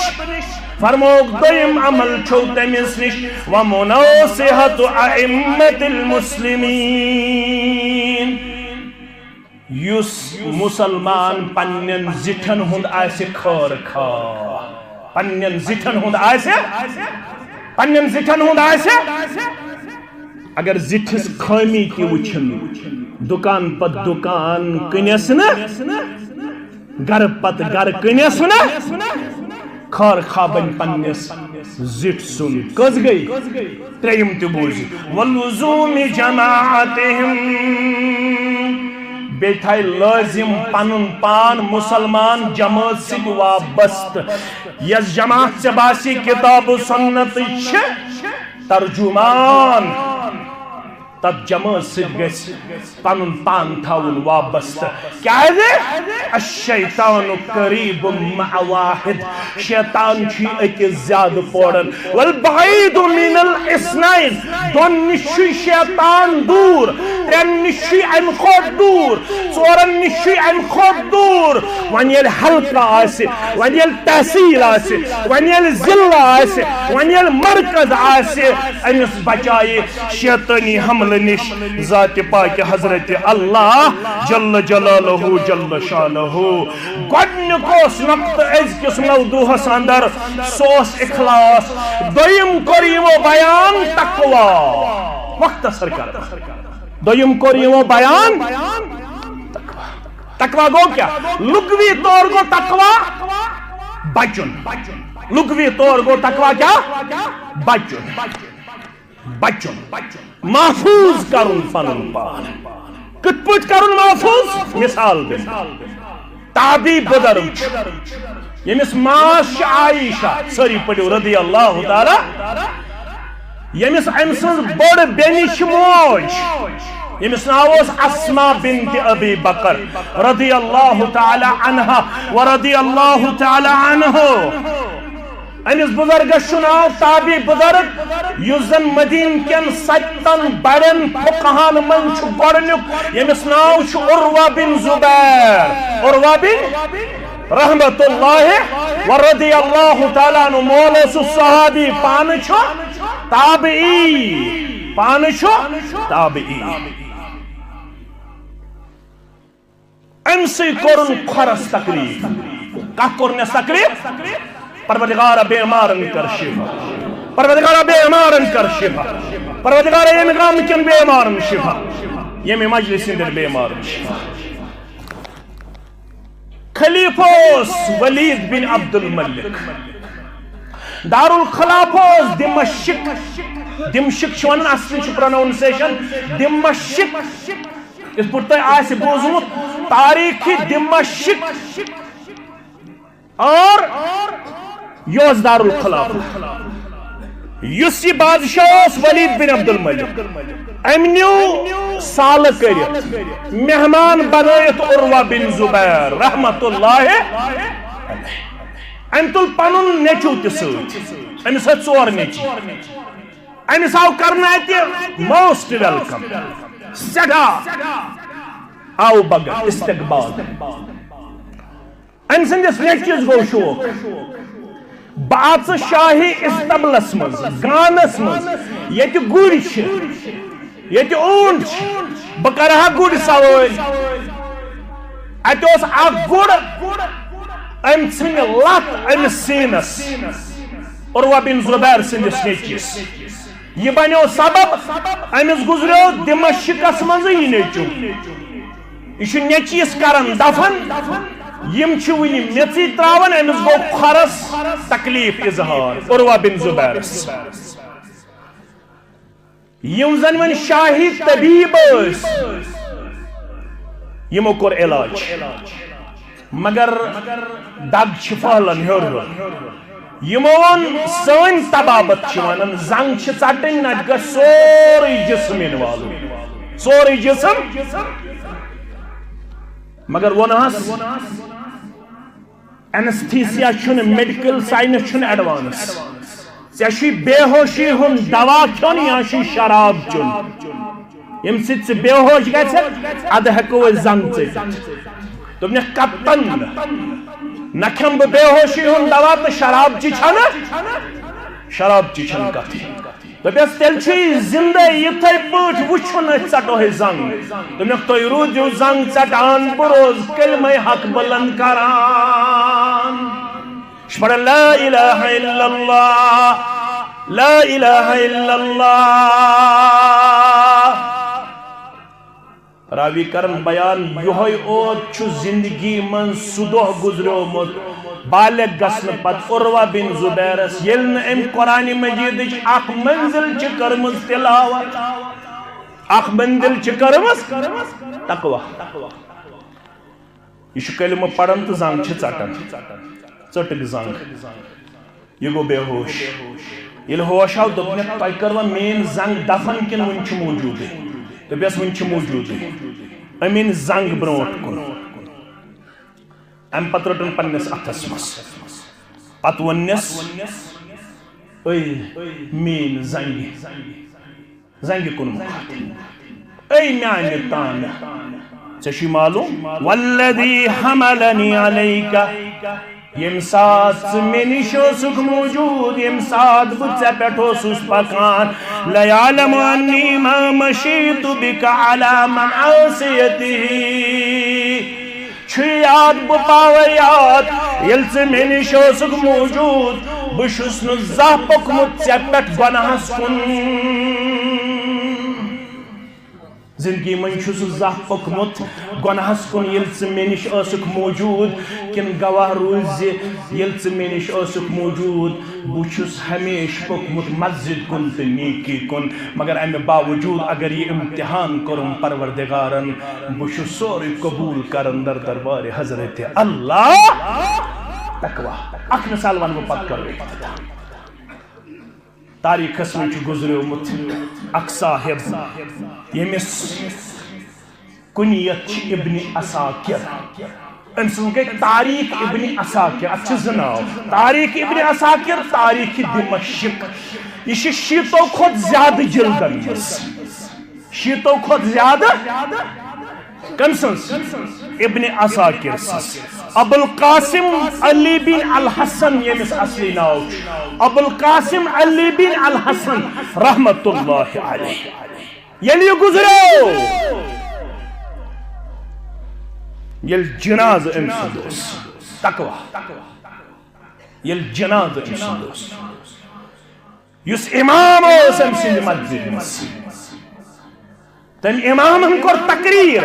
فرمووُکھ، دوٚیِم عمل چھُو تٔمِس نِش، ومناصحة أئمة المسلمین۔ یُس مُسلمان پننٮ۪ن زِٹھٮ۪ن ہُنٛد آسہِ خٲر خواہ، پننٮ۪ن زِٹھٮ۪ن ہُنٛد آسہِ، پننٮ۪ن زِٹھٮ۪ن ہُنٛد آسہِ، اگر زِٹھِس خٲمی تہِ وٕچھِن، دُکان پتہٕ دُکان کٕنٮ۪س نہٕ، گرٕ پتہٕ گرٕ کٕنٮ۪س نہٕ، خٲر خواہ بنہِ پننِس زِٹھ سُنٛد۔ کٔژ گٔے؟ ترٛیٚیِم تہِ بوٗزِو، ولزوم جماعتہم۔ بیٚیہِ تھایہِ لٲزِم پنُن پان مُسلمان جمٲژ سۭتۍ وابستہٕ۔ یۄس جماعت ژےٚ باسہِ کتاب و سنتٕچ چھِ، ترجمان، تتھ جمٲژ سۭتۍ گژھِ پنُن پان تھاوُن وابستہٕ۔ کیازِ؟ الشیطان قریب مع واحد۔ شیطان چھُ أکِس زیادٕ پورن۔ والبعید من الاثنین۔ دۄن نِش چھُ شیطان دوٗر۔ ترٛٮ۪ن نِش چھُے اَمہِ کھۄتہٕ دوٗر، ژورَن نِش چھُے اَمہِ کھۄتہٕ دوٗر۔ وۄنۍ ییٚلہِ حلقہٕ آسہِ، وۄنۍ ییٚلہِ تحصیٖل آسہِ، وۄنۍ ییٚلہِ ضلع آسہِ، وۄنۍ ییٚلہِ مرکز آسہِ، أمِس بچایہِ شیطٲنی حملہٕ نِش ذاتِ پاکہِ حضرت اللہ جل جلالہ جل شانہ۔ گۄڈٕنیُک اوس نقطہٕ أزکِس موضوعس اندر، سُہ اوس اخلاص۔ دوٚیِم کوٚر یِمو بیان تقویٰ۔ مختصر کر۔ دوٚیِم کوٚر یِمو بیان تقویٰ۔ تقویٰ گوٚو کیٛاہ؟ لغوی طور گوٚو تقویٰ بچُن۔ لغوی طور گوٚو تقویٰ کیٛاہ؟ بچُن۔ بچُن۔ محفوظ کرُن پنُن پان۔ کِتھ پٲٹھۍ کرُن محفوظ؟ مثال دِمہٕ۔ تابعی بُزرگ چھُ، ییٚمِس ماس چھِ عائشہ، سٲری پٔرِو رضی اللہ تعالیٰ، ییٚمِس أمۍ سٕنٛز بٔڑ بیٚنہِ چھِ موج، ییٚمِس ناو اوس اسماء بنت ابی بکر رضی اللہ تعالیٰ عنہا و رضی اللہ تعالیٰ عنہ۔ أمِس بُزرگس چھُ ناو تابعی بُزرگ، یُس زن مدینہ کٮ۪ن ستن بڑٮ۪ن فقہاہن منٛز چھُ گۄڈٕنیُک، ییٚمِس ناو چھُ عروہ بن زبیر۔ عروہ بن رحمت اللہ و رضی اللہ تعالیٰ عنہ، مول اوسُس صحابی، پانہٕ چھُ تابعی، پانہٕ چھُ تابعی۔ أمۍ سٕے کوٚرُن کھۄرس تکلیف۔ کانٛہہ کوٚرنس تکلیف؟ پروردگارا بیمارن کر شفا، پروردگارا بیمارن کر شفا، پروردگارا ییٚمہِ گامہٕ کٮ۪ن بیمارن شفا، ییٚمہِ مجلس ہٕنٛدٮ۪ن بیمارن شفا۔ خلیفہ اوس ولید بن عبد الملک۔ دارالخلافہ اوس دمشق۔ دمشق چھِ ونان، اصلی چھُ پروناؤنسیشن دمشق۔ یِتھ پٲٹھۍ تۄہہِ آسہِ بوٗزمُت، تاریخ دمشق اور یہِ اوس دارالخلافہ۔ یُس یہِ بادشاہ اوس ولید بن عبد الملک، أمۍ نیوٗ سالہٕ کٔرِتھ، مہمان بنٲیِتھ عروہ بن زبیر رحمت اللہ علیہ۔ أمۍ تُل پنُن نیٚچو تہِ سۭتۍ۔ أمِس ٲسۍ ژور نیٚچی۔ أمِس آو کرنہٕ اَتہِ most welcome، سٮ۪ٹھاہ آو بگر استقبال۔ أمۍ سٕنٛدِس نیٚچوِس گوٚو شوق، بہٕ اژٕ شاہی استبلس منٛز، گانس منٛز، ییٚتہِ گُرۍ چھِ، ییٚتہِ اوٗنٹ چھِ، بہٕ کرٕ ہا گُرۍ سوٲرۍ۔ اَتہِ اوس اکھ گُر، أمۍ ژھٕنہِ لتھ أمِس سیٖنس، عروہ بن زبیر سٕنٛدِس نیٚچوِس۔ یہِ بنیو سبب، أمِس گُزریو دمشقس منٛزٕے یہِ نیٚچو۔ یہِ چھُ نیٚچوِس کران دفن۔ یِم چھِ وُنہِ میٚژٕے تراوان۔ أمِس گوٚو کھۄرس تکلیف اظہار، عروہ بن زبیرس۔ یِم زن وۄنۍ شاہی طبیب ٲسۍ، یِمو کوٚر علاج، مگر دگ چھِ پھٔہلان ہیوٚر ہیوٚر۔ یِمو ووٚن، سٲنۍ طبابت چھِ ونان، زنگ چھِ ژٹٕنۍ، نتہٕ گژھِ سورُے جسم involve، سورُے جسم۔ مگر ووٚنہس، anesthesia چھُنہٕ، medical science چھُنہٕ advance۔ ژےٚ چھُے بے ہوشی ہُنٛد دوا کھیوٚن یا چھُے شراب چیوٚن، ییٚمہِ سۭتۍ ژٕ بے ہوش گژھکھ، ادٕ ہٮ۪کو أسۍ زنگ ژٔٹِتھ۔ دوٚپنکھ، کپتن، نہ کھٮ۪مہٕ بہٕ بے ہوشی ہُنٛد دوا تہٕ شراب چہِ چھنہٕ، شراب چہِ چھنہٕ کتھٕے۔ دوٚپٮ۪س، تیٚلہِ چھُے زِندَے یِتھَے پٲٹھۍ وٕچھُن، أسۍ ژَٹو ہے زنٛگ۔ دوٚپنَکھ، تُہۍ روٗزِو زنٛگ ژَٹان، بہٕ روزٕ کلمَے حق بلند کران۔ یہِ چھُ پران، لا الہ الا اللہ، لا الہ الا اللہ۔ راوی کرن بیان، یُہوے اوت چھُ زندگی منٛز سُہ دۄہ گُزریومُت، بالغ گژھنہٕ پتہٕ عروہ بن زبیرس، ییٚلہِ نہٕ أمۍ قرآن مجیدٕچ اکھ منزل چھِ کٔرمٕژ تلاوت، اکھ منزل چھِ کٔرمٕژ تقویٰ۔ یہِ چھُ کلمہٕ پران تہٕ زنٛگ چھِ ژٹان، ژٔٹٕکھ زنٛگ۔ یہِ گوٚو بے ہوش۔ ییٚلہِ ہوش آو، دوٚپنَکھ، تۄہہِ کٔروا میٛٲنۍ زنٛگ دفن کِنہٕ وُنہِ چھِ موٗجوٗدٕے؟ دوٚپیَس، وُنہِ چھِ موٗجوٗدٕے۔ أمۍ أنۍ زنٛگ برونٛٹھ کُن۔ اَمہِ پتہٕ رٔٹٕن پنٛنِس اَتھَس منٛز۔ پتہٕ ووٚننَس، "أے میٛٲنۍ زنٛگہِ۔" زنٛگہِ کُن مُخاطب۔ اے میانہِ تانہٕ، ژےٚ چھُے معلوم، والذی حملنی علیک، ییٚمہِ ساتہٕ ژٕ مےٚ نِش ٲسٕکھ موجود، ییٚمہِ ساتہٕ بہٕ ژےٚ پٮ۪ٹھ اوسُس پکان، لیعلم انی ما مشیت بک علی معصیتہ، چھُے یاد بہٕ پاوے یاد، ییٚلہِ ژٕ مےٚ نِش ٲسٕکھ موجود، بہٕ چھُس نہٕ زانٛہہ پوٚکمُت ژےٚ پٮ۪ٹھ گۄناہس کُن۔ زندگی منٛز چھُس زانٛہہ پوٚکمُت گۄناہس کُن، ییٚلہِ ژٕ مےٚ نِش ٲسٕکھ موجود، کِنہٕ گواہ روٗز زِ ییٚلہِ ژٕ مےٚ نِش ٲسٕکھ موجود، بہٕ چھُس ہمیشہِ پوٚکمُت مسجد کُن تہٕ نیکی کُن، مگر امہِ باوجود اگر یہِ امتحان کوٚرُم پروردگارن، بہٕ چھُس سورُے قبول کران در دربارِ حضرت اللہ۔ تقویٰ۔ اکھ مثال ونہٕ بہٕ، پتہٕ کرو اختتام۔ تاریخس منٛز چھُ گُزریومُت اکھ صاحب، ییٚمِس کُنیت چھِ ابن عساکر۔ أمۍ سٕنٛز گٔے تاریخ ابن عساکر۔ اتھ چھِ زٕ ناو، تاریخ ابن عساکر، تاریخ دمشق۔ یہِ چھِ شیٖتو کھۄتہٕ زیادٕ جلدن منٛز، شیٖتو کھۄتہٕ زیادٕ۔ کٔمۍ سٕنٛز؟ ابن عساکر سٕنٛز۔ ابوالقاسم علی بن الحسن، ییٚمِس اصلی ناو چھُ ابوالقاسم علی بن الحسن رحمت اللہ علیہ، ییٚلہِ یہِ گُزریو، ییٚلہِ جنازٕ أمۍ سُنٛد اوس، تقویٰ، ییٚلہِ جنازٕ أمۍ سُنٛد اوس، یُس امام اوس أمۍ سٕنٛدِ مسجدِ منٛز، تٔمۍ امامن کوٚر تقریر۔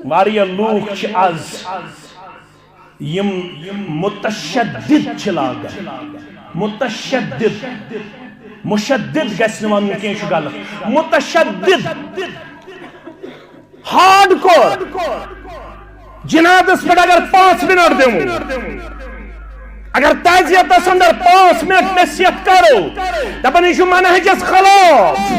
واریاہ لوٗکھ چھِ از یِم متشدد چھِ لاگان۔ متشدد، مشدد گژھِ نہٕ ونُن کینٛہہ، چھُ غلط۔ متشدد، ہارڈ کور۔ جنازس پٮ۪ٹھ اگر پانٛژھ منٹ دِمو، اگر تعزیتس اندر پانٛژھ منٹ نصیحت کرو، دپان یہِ چھُ منہجس خلاف۔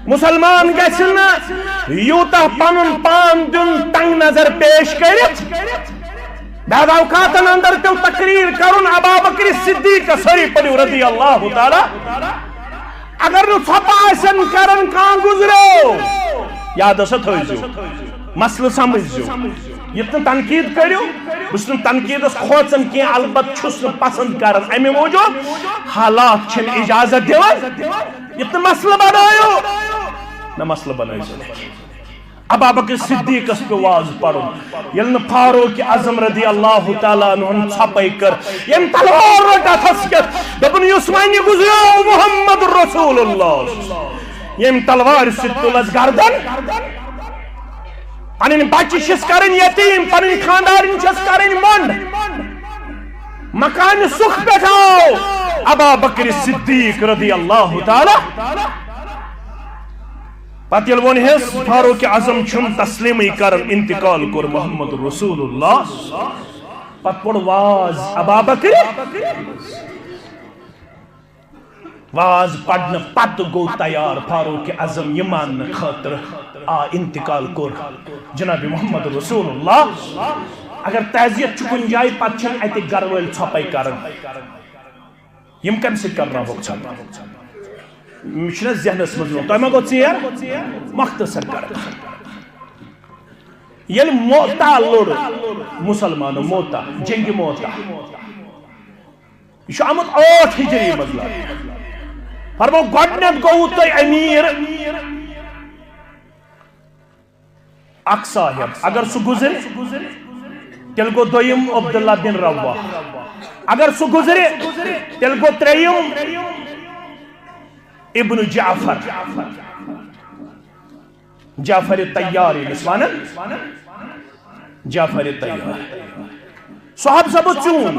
مسلمان گژھِ نہٕ یوٗتاہ پنُن پان دیُن تنگ نظر پیش کٔرِتھ۔ بعض اوقاتن اندر پیوٚو تقریر کرُن ابابکر صدیقس، سٲری پٔرِو رضی اللہ تعالیٰ۔ اگر نہٕ ژھۄپہٕ آسن کران، کانٛہہ گُزریو، یادس تھٲیزیو، مسلہٕ سمجھزیو۔ یُتھ نہٕ تنقید کٔرِو، بہٕ چھُس نہٕ تنقیدس کھوژان کینٛہہ، البتہٕ چھُس نہٕ پسند کران امہِ موٗجوٗب، حالات چھِنہٕ اجازت دِوان۔ یُتھ نہٕ مسلہٕ بنٲیِو، نہ مسلہٕ بنٲیزیو نہٕ کینٛہہ۔ ابابکر صدیقس پیوٚو واز پرُن، ییٚلہِ نہٕ فاروق اعظم رضی اللہ تعالیٰ عنہن ژھۄپے کٔر، ییٚمۍ تلوار رٔٹ اتھس کٮ۪تھ، دوٚپُن، یُس وۄنۍ گُزریو محمد رسول اللہ، ییٚمۍ تلوارِ سۭتۍ تُل اَسہِ گردن۔ پنٕنۍ بچہِ چھِس کرٕنۍ یتیٖم، پنٕنۍ خاندارِنۍ چھِس کرٕنۍ مۄنڈ۔ مقامِ سُکھ پٮ۪ٹھ آو ابا بکر صدیق رضی اللہ تعالیٰ۔ پتہٕ ییٚلہِ ووٚن ہس فاروق اعظم چھُنہٕ تسلیٖمٕے کران، انتقال کوٚر محمد رسول اللہ۔ پتہٕ پوٚر واز ابا بکر۔ واز پرنہٕ پتہٕ گوٚو تیار فاروق اعظم یہِ ماننہٕ خٲطرٕ۔ آ، انتقال کوٚر جناب محمد رسول اللہ۔ اگر تعزیت چھُ کُنہِ جایہِ، پتہٕ چھِنہٕ اتہِ گرٕ وٲلۍ ژھۄپے کران۔ یِم کمہِ سۭتۍ کرناوہوکھ ژھۄپہٕ؟ مےٚ چھُنہ ذہنس منٛز یِوان، تۄہہِ ما گوٚو ژیر؟ مختصر کرٕ۔ ییٚلہِ موتا لوٚڑ مسلمانو، موتا، جنگِ موتا، یہِ چھُ آمُت ٲٹھ ہجری منٛز لبنہٕ۔ فرمو، گۄڈٕنٮ۪تھ گوٚوُ تۄہہِ امیر اکھ صاحب، اگر سُہ گُزرِ، تیٚلہِ گوٚو دوٚیِم عبداللہ بن رواح۔ اگر سُہ گُزرِ، تیٚلہِ گوٚو ترٛیٚیِم ابن جعفر۔ جعفر طیار ییٚمِس ونان، جعفر طیار۔ صاحب زبو چون،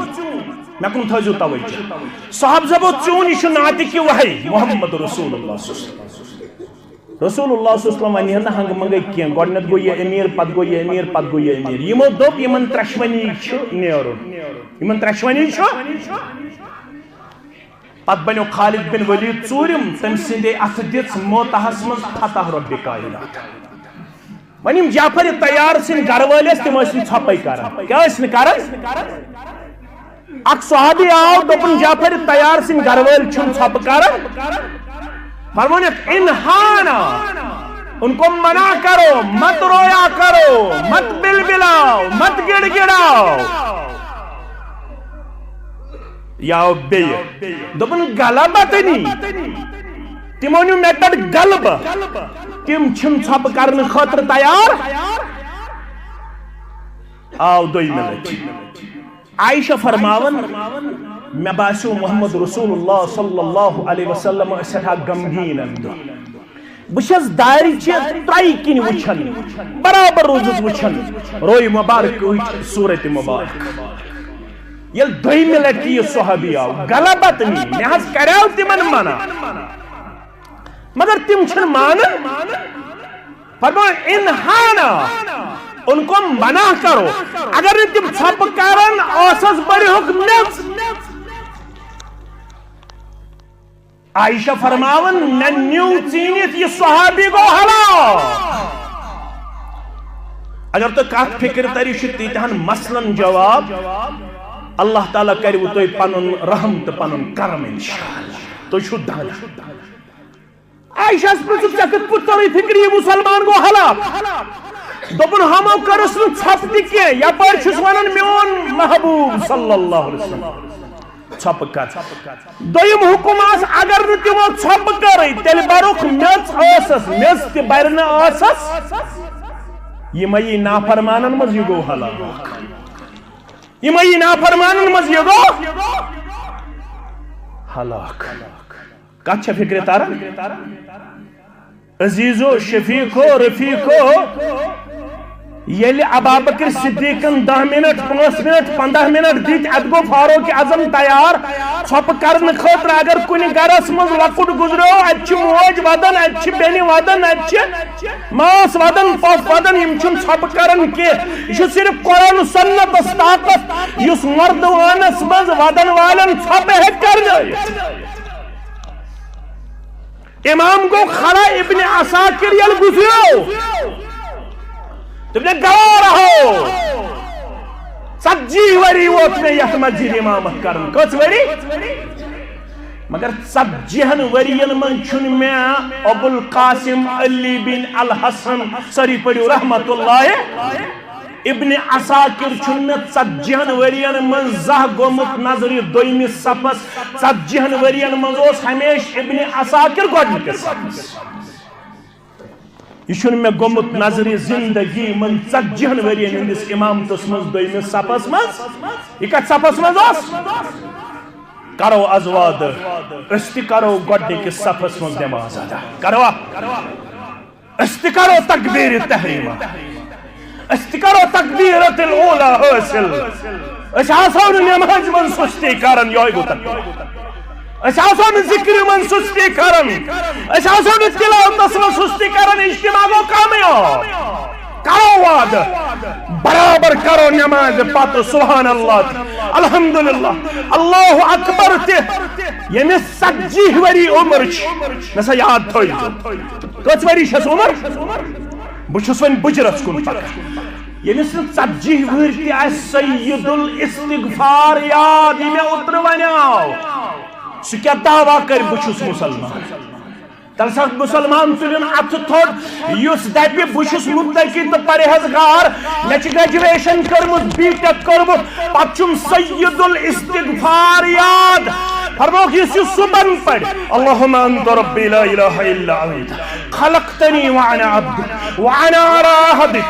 مےٚ کُن تھٲیزیو توجہ۔ صاحب زبو چون، یہِ چھُ ناطق وحی محمد رسول اللہ صلی اللہ علیہ وسلم۔ رسول اللہ صلی اللہ علیہ وسلم ونہِ ہے نہٕ ہنگہٕ منگے کینٛہہ، گۄڈٕنٮ۪تھ گوٚو یہِ امیر، پتہٕ گوٚو یہِ امیر، پتہٕ گوٚو یہِ امیر۔ یِمو دوٚپ، یِمن ترٛٮ۪شوٕنی چھُ نیرُن، یِمن ترٛٮ۪شوٕنی چھُ۔ پتہٕ بنیو خالد بن ولید ژوٗرِم، تٔمۍ سٕنٛدے اتھٕ دِژ موتاہس منٛز فتح رۄبِ کائنات۔ وۄنۍ یِم جعفر طیار سٕنٛدۍ گرٕ وٲلۍ ٲسۍ، تِم ٲسۍ نہٕ ژھۄپے کران۔ کیٛاہ ٲسۍ نہٕ کران؟ اکھ صحابی آو، دوٚپُن، جعفر طیار سٕنٛدۍ گرٕ وٲلۍ چھِنہٕ ژھۄپہٕ کران۔ فرمونکھ انہانا، ان کو منع کرو، مت رویا کرو، مت بلبلاؤ، مت گڑگڑاؤ۔ یا بیٚیہِ دوٚپُن غلبتنی، تِمو نیوٗ مےٚ پٮ۪ٹھ غلبہٕ، تِم چھِنہٕ ژھۄپہٕ کرنہٕ خٲطرٕ تیار۔ آو دوٚیمہِ لٹہِ۔ عائشہ فرماوان، مےٚ باسیو محمد رسول اللہ صلی اللہ علیہ وسلم ٲسۍ سٮ۪ٹھاہ غمگیٖن اَمہِ دۄہ۔ بہٕ چھَس دارِ چہِ ترٛایہِ کِنۍ وٕچھان، برابر روٗزُس وٕچھان، روے مبارک وٕچھ صوٗرتِ مبارک۔ ییٚلہِ دوٚیمہِ لٹہِ یہِ صحابی آو، غلبت نی، مےٚ حظ کریو تِمن منع، مگر تِم چھِنہٕ مانان۔ فرموو، انہانا، ان کو منع کرو۔ اگر نہٕ تِم ژھۄپہٕ کرن، ٲسس بٔرِہُکھ میٚژ۔ عائشہ فرماوان، مےٚ نیوٗ ژیٖنِتھ، یہِ صحابی گوٚو ہلاک۔ اگر تۄہہِ کتھ فکر تری، چھُ تیٖتہن مسلن جواب، اللہ تعالیٰ کرِوٕ تۄہہِ پنُن رحم تہٕ پنُن کرم انشاءاللہ۔ تُہۍ چھِو دانا۔ عائشہ ہس پرژھُکھ، ژےٚ کِتھ پٲٹھۍ توٚرُے فکرِ، یہِ مسلمان گوٚو ہلاک؟ دوٚپُن، ہمو کٔرٕس نہٕ ژھۄپہٕ تہِ کینٛہہ، یپٲرۍ چھُس ونان میون محبوب صلی اللہ علیہ وسلم ژھۄپہٕ کر۔ دوٚیِم حُکُم آس، اگر نہٕ تِمو ژھۄپہٕ کٔرٕے، تیٚلہِ برُکھ میٚژ ٲسس، میٚژ تہِ برِ نہٕ ٲسس۔ یِمے یی نافرمانن منٛز، یہِ گوٚو ہلاک۔ یِمے یی نافرمانن منٛز، یہِ گوٚو ہلاک۔ کتھ چھےٚ فکرِ تران؟ عزیزو، شفیقو، رفیقو، ییٚلہِ ابابکر صدیقن دَہ منٹ، پانٛژھ منٹ، پنٛداہ منٹ دِتۍ، اتہِ گوٚو فاروق اعظم تیار ژھۄپہٕ کرنہٕ خٲطرٕ۔ اگر کُنہِ گرس منٛز لۄکُٹ گُزریو، اتہِ چھِ موج ودان، اتہِ چھِ بیٚنہِ ودان، اتہِ چھِ ماس ودان، پۄپھ ودان، یِم چھِنہٕ ژھۄپہٕ کران کینٛہہ۔ یہِ چھُ صرف قرآن و سنتس طاقت، یُس مردوانس منٛز ودن والٮ۪ن ژھۄپہٕ ہیٚکہِ کرنٲوِتھ۔ امام گوٚو کھڑا، ابن عساکر ییٚلہِ گُزریو، دوٚپُن، گوارا ہو، ژتجی ؤری ووت مےٚ یتھ مسجد امامت کران۔ کٔژ ؤری؟ مگر ژتجی ہن ؤرین منٛز چھُنہٕ مےٚ ابو القاسم علی بن الحسن، سٲری پٔرِو، رحمت اللہ، ابن عساکر چھُنہٕ مےٚ ژتجی ہن ؤرین منٛز زانٛہہ گوٚمُت نظرِ دوٚیمِس صفس۔ ژتجی ہن ؤرین منٛز اوس ہمیشہِ ابن عساکر گۄڈٕنِکِس صفس۔ یہِ چھُنہٕ مےٚ گوٚمُت نظرِ زندگی منٛز ژتجی ہن ؤرین ہٕنٛدِس امامتس منٛز دوٚیمِس صفس منٛز۔ یہِ کتھ صفس منٛز اوس؟ کرو از وعدٕ، أسۍ تہِ کرو گۄڈٕنِکِس صفس منٛز نماز ادا۔ کروا؟ أسۍ تہِ کرو تکبیرِ تحریمہ، أسۍ تہِ کرو تکبیرۃ الاولیٰ حٲصِل۔ أسۍ آسو نہٕ نمازِ منٛز سُستی کران، یہوے گوٚو تکبیر۔ أسۍ آسو نہٕ ذکرِ منٛز سُستی کران، أسۍ آسو نہٕ تلاوتس منٛز سُستی کران، اجتماع گوٚو کامیاب۔ کرو وعدٕ، برابر کرو نمازِ پتہٕ سبحان اللہ تہِ، الحمدللہ، اللہ اکبر تہِ۔ ییٚمِس ژتجی ؤری عمر چھِ، مےٚ سا یاد تھٲیِو۔ کٔژ ؤری چھَس عمر؟ بہٕ چھُس وۄنۍ بُجرَس کُن پَکان۔ ییٚمِس نہٕ ژتجی وُہٕرۍ تہِ آسہِ سید الاستغفار یاد، یہِ مےٚ اوترٕ وَنیٛاو، سُہ کیٛاہ دعویٰ کَرِ، بہٕ چھُس مُسلمان؟ تَلہٕ سا مُسلمان تُلِن اَتھٕ تھوٚد، یُس دَپہِ، بہٕ چھُس مُتقی تہٕ پرہیزگار، مےٚ چھِ graduation کٔرمٕژ، بی ٹیک کوٚرمُت، پتہٕ چھُم سید الاستغفار یاد۔ فرمووُکھ، یُس یہِ صُبحن پرِ، اللہم انت ربی لا الہ الا انت، خلقتنی وانا عبدک، وانا علی عہدک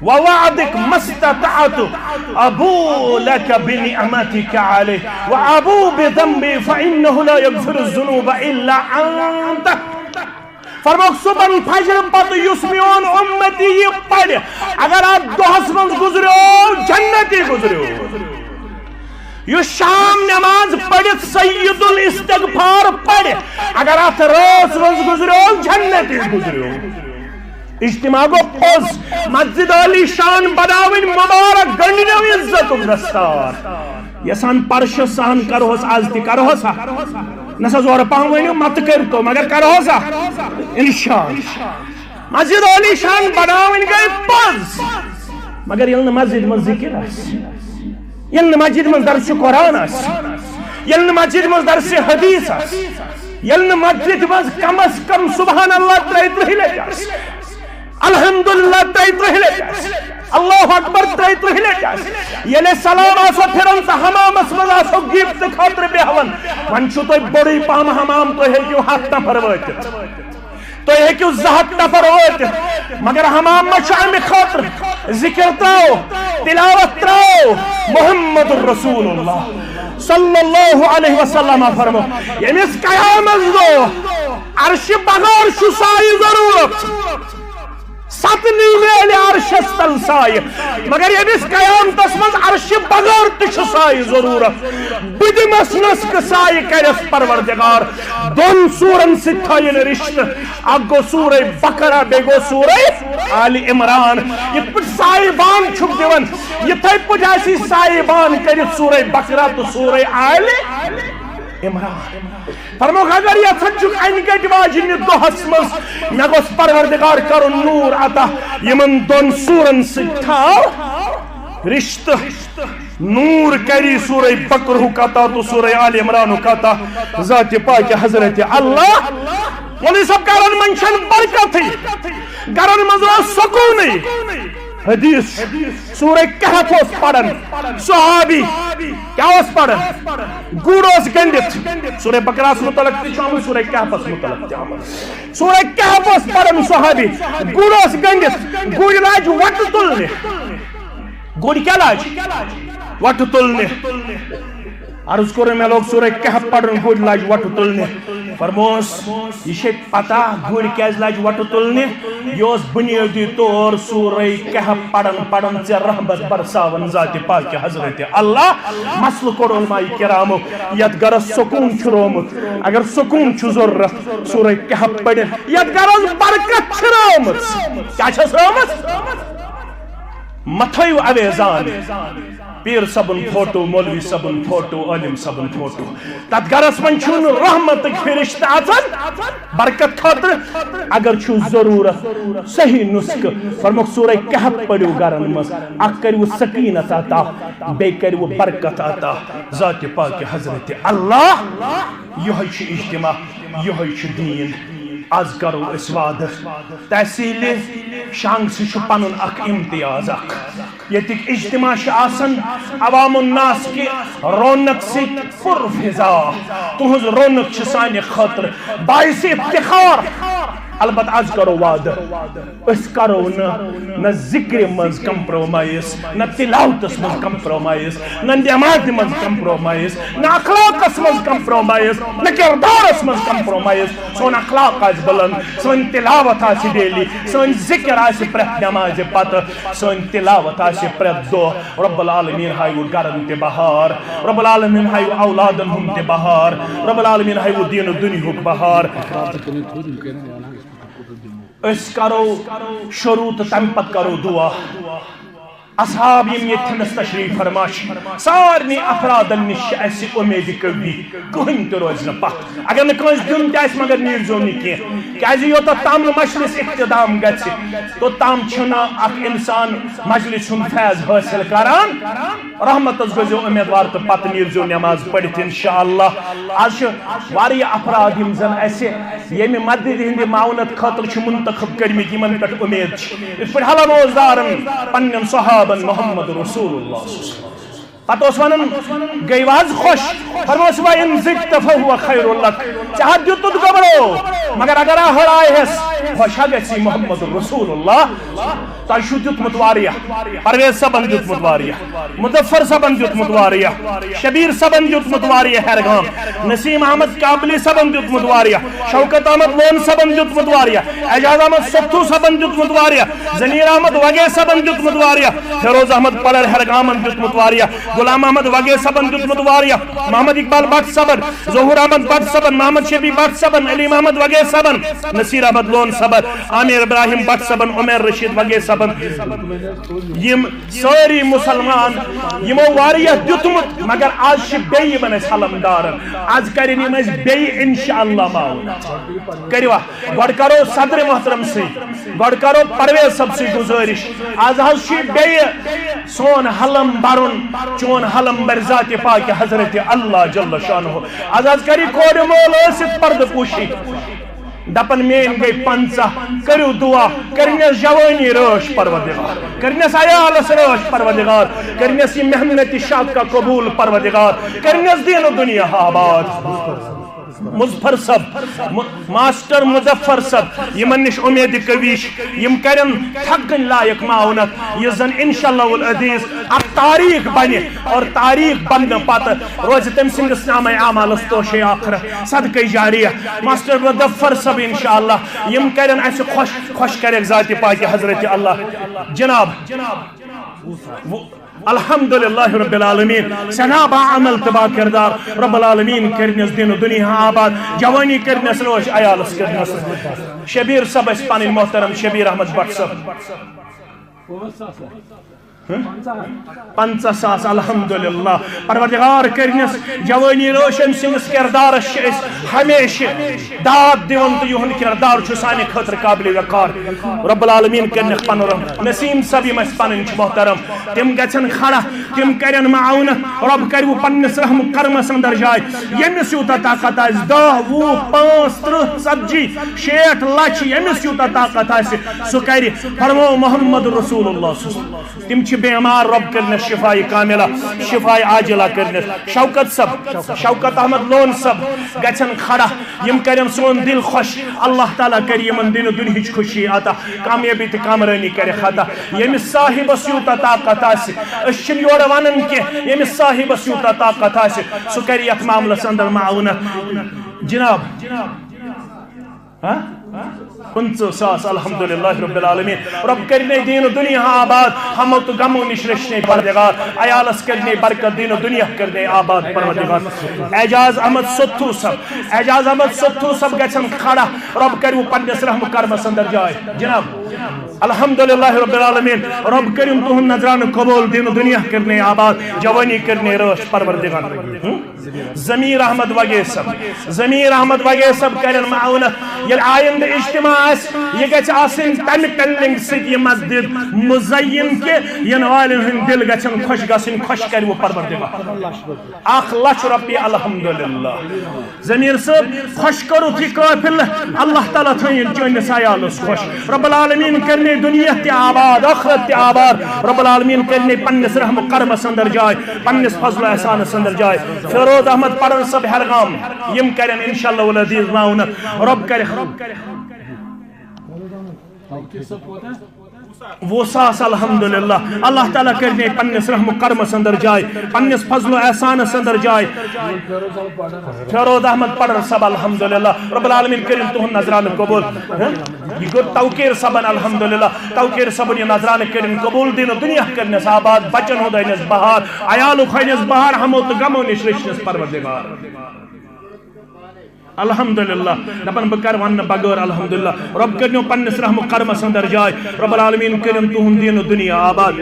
ووعدک ما استطعت، ابوء لک بنعمتک علی وابوء بذنبی فانہ لا یغفر الذنوب الا انت۔ فرمووُکھ، صبحن فجر پتہٕ یُس میون اُمتی یہِ پرِ، اگر اتھ دۄہس منٛز گُزریو، جنتی گُزریو۔ یُس شام نماز پٔرِتھ سید الاستغفار پرِ، اگر اتھ رٲژ منٛز گُزریو، جنتی گُزریو۔ اجتماع گوٚو پوٚز، مسجد عالی شان بناوٕنۍ مبارک، گنڈنیو عزتُک دستار۔ یژھان پرشس سان کرہوس از تہِ، کرہوس ہا؟ نہ سا زورٕ پہم ؤنِو، مت کٔرۍتو، مگر کرہوس ہا؟ انشاءاللہ۔ مسجد عالی شان بناوٕنۍ گٔے پوٚز، مگر ییٚلہِ نہٕ مسجد منٛز ذکر آسہِ، ییٚلہِ نہٕ مسجد منٛز درسِ قرآن آسہِ، ییٚلہِ نہٕ مسجد منٛز درسِ حدیث آسہِ، ییٚلہِ نہٕ مسجد منٛز کم از کم سبحان اللہ ترٛیہِ ترٕٛہہِ لٹہِ آسہِ، الحمدللہ ترٛیہِ ترٕٛہہِ لٹہِ آسہِ، اللہ اکبر ترٛیہِ ترٕٛہہِ لٹہِ آسہِ، ییٚلہِ سلام آسو پھِران تہٕ حمامس منٛز آسو غیبتہٕ خٲطرٕ بیہوان، وۄنۍ چھُو تۄہہِ بوٚڑُے پہم حمام، تُہۍ ہیٚکِو ہتھ نفر وٲتِتھ۔ تُہۍ ہیٚکِو زٕ ہتھ نفر وٲتِتھ، مگر حمام ما چھُ امہِ خٲطرٕ؟ ذکر ترٛاو، تلاوت ترٛاو، محمد رسول اللہ صلی اللہ علیہ وسلم فرمو، ییٚمِس قیامت دۄہ عرشہِ بغٲر چھُ سایہِ ضروٗرت، ستہٕ نِیہِ میلہِ عرشس تل سایہِ، مگر ییٚمِس قیامتس منٛز عرشہِ بغٲر تہِ چھُ سایہِ ضروٗرت، بہٕ دِمس نسکہٕ سایہِ کرٮ۪س پروردگار۔ دۄن سورن سۭتۍ تھٲیِن رشتہٕ، اکھ گوٚو سورہ بقرہ، بیٚیہِ گوٚو سورہ آل عمران۔ یِتھ پٲٹھۍ سایہِ بان چھُکھ دِوان، یِتھے پٲٹھۍ آسی سایہِ بان کٔرِتھ سورہ بقرہ تہٕ سورہ آل عمران۔ فرموکھ، اگر یژھان چھُکھ انہِ گٹہِ واجنہِ دۄہس منٛز مےٚ گوٚژھ پروردگار کرُن نور عطا، یِمن دۄن سورن سۭتۍ تھاو رشتہٕ۔ نور کری سورہ بقرہُک عطا تہٕ سورہ آل عمرانُک عطا ذاتِ پاکِ حضرت اللہ۔ مولوی صٲب، گرن منٛز چھنہٕ برکتٕے، گرن منٛز اوس سکوٗنٕے۔ حدیث چھُ، سورہ کہف اوس پران صحابی، کیٛاہ اوس پران؟ گُر اوس گٔنڈِتھ۔ سورہ بقرہس متعلق تہِ چھُ آمُت، سورہ کہفس متعلق تہِ آمُت۔ سورہ کہف اوس پران صحابی، گُر اوس گٔنڈِتھ، گُرۍ لاجہِ وۄٹہٕ تُلنہِ۔ گُرۍ کیٛاہ لاجہِ؟ وۄٹہٕ تُلنہِ۔ عرض کوٚر، مےٚ لوگ سورہ کہف پرُن، گُرۍ لاجہِ وۄٹہٕ تُلنہِ۔ فرموس، یہِ چھے پتہ گُرۍ کیٛازِ لاجہِ وۄٹہٕ تُلنہِ؟ یہِ اوس بنیٲدی طور سورہ کہف پران پران ژےٚ رحمت برساوان ذاتِ پاکِ حضرت اللہ۔ مسلہٕ کوٚر علماء کرامو، یتھ گرس سکوٗن چھُ رومُت، اگر سکوٗن چھُ ضروٗرت، سورہ کہف پٔرِتھ۔ یتھ گرس برکت چھِ رٲومٕژ، کیٛاہ چھس رٲومٕژ؟ مہ تھٲیِو اویزان۔ پیٖر صٲبُن فوٹو، مولوی صٲبُن فوٹو، عٲلِم صٲبُن فوٹو۔ تَتھ گَرَس منٛز چھُنہٕ رحمتٕکۍ فرشتہٕ اَژان برکت خٲطرٕ۔ اگر چھُو ضروٗرت صحیح نُسخہٕ، فرموکھ سورہ کہف پٔرِو گَرَن منٛز، اَکھ کٔرِو سکیٖنت عطا، بیٚیہِ کٔرِو برکت عطا ذاتِ پاکِ حضرت اللہ۔ یِہوٚے چھُ اجتماع، یِہوٚے چھُ دیٖن۔ از کرو أسۍ وعدٕ، تحصیل شانگسہِ چھُ پنُن اکھ امتیاز اکھ۔ ییٚتِکۍ اجتماع چھِ آسان عوام الناس کہِ رونق سۭتۍ پر فضا۔ تُہنٛز رونق چھِ سانہِ خٲطرٕ باعث افتخار۔ البتہ از کرو وعدٕ، أسۍ کرو نہٕ، نہ ذکرِ منٛز compromise، نہ تلاوتس منٛز compromise، نہ نمازِ منٛز compromise، نہ اخلاقس منٛز compromise، نہ کردارس منٛز compromise۔ سون اخلاق آسہِ بلند، سٲنۍ تلاوت آسہِ daily، سٲنۍ ذکر آسہِ پرٛٮ۪تھ نمازِ پتہٕ، سٲنۍ تلاوت آسہِ پرٛٮ۪تھ دۄہ۔ رب العالمین ہایو گرن تہِ بہار، رب العالمین ہایو اولادن ہُنٛد تہِ بہار، رب العالمین ہایو دین و دنیاہُک بہار۔ أسۍ کرو شروع تہٕ تمہِ پتہٕ کرو دعا۔ اصحاب یِم ییٚتھٮ۪نس تشریف فرما چھِ، سارنٕے افرادن نِش چھِ اسہِ اُمید قوی، کٕہٕنۍ تہِ روزِ نہٕ پتھ۔ اگر نہٕ کٲنٛسہِ دیُن تہِ آسہِ، مگر نیٖرزیو نہٕ کینٛہہ، کیازِ یوٚتتھ تام نہٕ مجلس اختتام گژھِ، توٚت تام چھُنہٕ اکھ انسان مجلس ہُنٛد فیض حٲصِل کران۔ رحمتس گٔژھزیو امیدوار تہٕ پتہٕ نیٖرزیو نماز پٔرِتھ انشاءاللہ۔ از چھِ واریاہ افراد یِم زن اسہِ ییٚمہِ مدد ہٕنٛدِ معاونت خٲطرٕ چھِ منتخب کٔرمٕتۍ، یِمن پٮ۪ٹھ اُمید چھِ، یِتھ پٲٹھۍ حلم اوس دارن پننٮ۪ن صحابن محمد رسول اللہ۔ پتہٕ اوس ونان، گٔے واز خۄش؟ فرموس، "وَإِن زِدْتَ فَهُوَ خَيْرٌ لَكَ"، ژےٚ ہا دیُتُتھ گۄبرو، مگر اگر آ ہڑایہِ ہٮ۪س، خۄش ہا گژھی محمد رسول اللہ۔ تۄہہِ چھُو دیُتمُت واریاہ، پرویز صٲبن دیُتمُت واریاہ، مظفر صٲبن دیُتمُت واریاہ، شبیر صٲبن دیُتمُت واریاہ ہیرگام، نسیم احمد کابلی صٲبن دیُتمُت واریاہ، شوکت احمد لون صٲبن دیُتمُت واریاہ، اعجاز احمد سوتھو صٲبن دیُتمُت واریاہ، ضمیر احمد وگے صٲبن دیُتمُت واریاہ، فیروز احمد پلر ہیرگامن دیُتمُت واریاہ، غلام احمد وگے صٲبن دیُتمُت واریاہ، محمد اقبال بٹ صٲبن، ظہور احمد بٹ صٲبن، محمد شفیع بٹ صٲبن، علی محمد وگے صٲبن، نصیر احمد لون صٲبن، عامر ابراہیم بٹ صٲبن، عمیر رشید وگے صٲبن، یِم سٲری مُسلمان، یِمو واریاہ دیُتمُت، مگر آز چھِ بیٚیہِ یِمن اَسہِ علمدارن۔ آز کَرن یِم اَسہِ بیٚیہِ انشاءاللہ معاوضہٕ۔ کٔرِو اکھ، گۄڈٕ کرو صدر محترم سۭتۍ، گۄڈٕ کرو پرویز صٲب سۭتۍ گُزٲرِش۔ آز حظ چھُ بیٚیہِ سون حلم بَرُن، چون حلم بَرِ ذاتِ پاکہِ حضرت اللہ جل شانہ۔ آز حظ کَرِ کورِ مول ٲسِتھ پردٕ پوشی۔ دپان میٲنۍ گٔے پنژاہ، کٔرِو دُعا، کٔرنٮ۪س جوٲنی رٲچھ پروردگار، کٔرنٮ۪س عیالس رٲچھ پروردگار، کٔرنٮ۪س یہِ محنت شاکہ قبول پروردگار، کٔرنٮ۪س دین و دنیا آباد۔ مظفر صٲب، م-، ماسٹر مظفر صٲب، یِمن نِش اُمید کٔوی چھِ، یِم کَرن تھکٕنۍ لایق معاونت، یُس زن انشاءاللہ العزیز اکھ تاریخ بنہِ اور تاریخ بننہٕ پتہٕ روزِ تٔمۍ سٕنٛدِس نامہ اعمالس توشے آخرت، صدقے جاریہ۔ ماسٹر مظفر صٲب انشاءاللہ یِم کَرن اَسہِ خۄش، خۄش کَرٮ۪کھ ذاتِ پاکہِ حضرت اللہ۔ جناب، و-، الحمدللہ رب العالمین، سٮ۪ٹھاہ با عمل تہٕ با کردار۔ رب العالمین کٔرنٮ۪س دین و دنیا آباد، جوانی کٔرنٮ۪س رٲچھ، عیالس کٔرنٮ۪س۔ شبیر صٲب ٲسۍ پنٕنۍ محترم شبیر احمد بٹ صٲب۔ پنژاہ ساس، الحمدللہ۔ پروردگار کٔرنٮ۪س جوٲنی رٲچھ، أمۍ سٕنٛدِس کردارس چھِ أسۍ ہمیشہِ داد دِوان تہٕ یِہُنٛد کردار چھُ سانہِ خٲطرٕ قابلِ وقار۔ رب العالمین کٔرنٮ۪کھ پنُن رحم۔ نسیم صٲب یِم اَسہِ پنٕنۍ چھِ محترم، تِم گژھن کھڑا، تِم کَرن معاونت۔ رب کٔرِو پننِس رحم و کرمس اندر جاے۔ ییٚمِس یوٗتاہ طاقت آسہِ، دَہ، وُہ، پانٛژھ، تٕرٛہ، ژتجی، شیٹھ، لچھ، ییٚمِس یوٗتاہ طاقت آسہِ، سُہ کَرِ۔ فرمو محمد رسول اللہ صلی اللہ علیہ وسلم۔ تِم چھِ بیمار، رۄب کٔرِنَس شفایہِ کاملہ، شفایہِ عاجلہ کٔرِنَس۔ شوکت صٲب، شوکت احمد لون صٲب گژھن کھڑا، یِم کَرن سون دِل خۄش۔ اللہ تعالیٰ کَرِ یِمن دِنہٕ دُنہِچ خوشی عطا، کامیٲبی تہٕ کامرٲنی کَرٮ۪کھ عطا۔ ییٚمِس صاحبس یوٗتاہ طاقت آسہِ، أسۍ چھِنہٕ یورٕ وَنان کینٛہہ، ییٚمِس صاحبس یوٗتاہ طاقت آسہِ، سُہ کَرِ یَتھ معاملس اندر معاونت۔ جناب، ہاں؟ پٕنٛژٕہ ساس، الحمدللہ رب العالمین۔ رب کٔرِنے دیٖن و دُنیا آباد، ہمو تہٕ غمو نِش رٔچھنے پروردگار۔ عیالس کٔرِنے برکت، دیٖن و دُنیا کٔرِنے آباد پروردگار۔ اعجاز احمد سوتھو صٲب، اعجاز احمد سوتھو صٲب گژھن کھڑا، رب کٔرِو پننِس رحم و کرمس اندر جاے۔ جناب، الحمدللہ رب العالمین، رب کٔرِن تُہُنٛد نذرانہٕ قبول، دیٖن و دُنیا کٔرِنے آباد، جوٲنی کٔرِنے رٲچھ پروردگار۔ ہُم؟ ضمیر احمد وگے صٲب، ضمیر احمد وگے صٲب کرن معاونت۔ ییٚلہِ آیندٕ اجتماع آسہِ، یہِ گژھِ آسٕنۍ تمہِ ٹیلنگ سۭتۍ یہِ مسجد مزین کہِ یِنہٕ والٮ۪ن ہٕنٛدۍ دِل گژھن خۄش گژھٕنۍ، خۄش کرِوٕ پروردگار۔ اکھ لچھ رۄپیہِ، الحمدللہ۔ ضمیر صٲب، خۄش کوٚرُتھ یہِ قٲفلہٕ، اللہ تعالیٰ تھٲیِن چٲنِس عیالس خۄش۔ رب العالمین کٔرِنَے دُنیا تہِ آباد، ٲخرت تہِ آباد۔ رب العالمین کٔرِنَے پننِس رحم و کرمس اندر جاے، پننِس فضل و احسانس اندر جاے۔ فیروز احمد پڑھن صٲب ہرگام، یِم کَرن انشاءاللہ العزیز معاونت۔ رب کَرِ وُہ ساس، الحمدللہ۔ اللہ تعالیٰ کٔرِنَے پننِس رحم و کرمس اندر جاے، پننِس فضل و احسانس اندر جاے۔ فیروز احمد پڑھن صٲب، الحمدللہ۔ رب العالمین کٔرِن تُہُنٛد نذرانہٕ قبول۔ ہہ؟ یہِ گوٚو توقیر صٲبن، الحمدللہ۔ توقیر صٲبن یہِ نذرانہٕ کٔرِن قبول، دیٖن و دُنیا کٔرِنَس آباد، بچن ہُنٛد ہٲینَس بہار، عیالُک ہٲینَس بہار، ہمو تہٕ غمو نِش رٔچھنَس پروردگار۔ الحمدللہ۔ دپان بہٕ کر وننہٕ بغٲر الحمدللہ۔ رب کٔرِنو پننِس رحم و کرمس اندر جاے۔ رب العالمین کٔرِن تُہُنٛد دیٖن و دُنیا آباد۔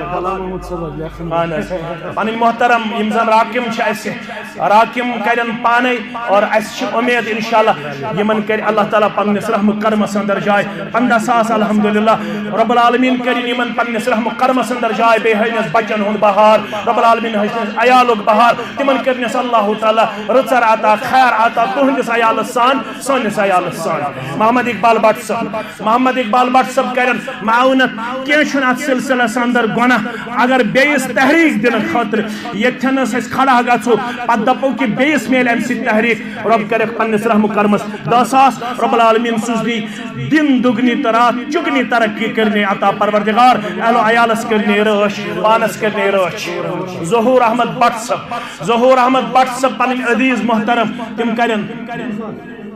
اہن حظ۔ پنٕنۍ محترم یِم زن راقم چھِ اَسہِ، راقم کَرن پانے اور اَسہِ چھِ اُمید انشاءاللہ یِمن کَرِ اللہ تعالیٰ پننِس رحم و کرمس اندر جاے۔ پنٛداہ ساس الحمدللہ۔ رب العالمین کٔرِن یِمن پننِس رحم و کرمس اندر جاے، بیٚیہِ ہٲینَس بچن ہُنٛد بہار، رب العالمین ہٲینَس عیالُک بہار، تِمن کٔرنَس اللہ تعالیٰ رٕژر عطا، خیر عطا، تُہنٛدِس عیالس سان، سٲنِس عیالس سان۔ محمد اقبال بٹ صٲب، محمد اقبال بٹ صٲب کَرن معاونت۔ کینٛہہ چھُنہٕ اتھ سلسلس اندر گۄناہ، اگر بیٚیِس تحریک دِنہٕ خٲطرٕ ییٚتھٮ۪نس أسۍ کھڑا گژھو، پتہٕ دپو کہِ بیٚیِس میلہِ امہِ سۭتۍ تحریک۔ رب کَرٮ۪کھ پننِس رحم و کرمس دَہ ساس، رب العالمین سوزنی دِن دُگنی تہٕ راتھ چُگنی ترقی کٔرنی عطا پروردگار، اہل و عیالس کٔرنی رٲچھ، پانس کٔرنی رٲچھ۔ ظہور احمد بٹ صٲب، ظہور احمد بٹ صٲب پنٕنۍ عزیز محترم، تِم کَرن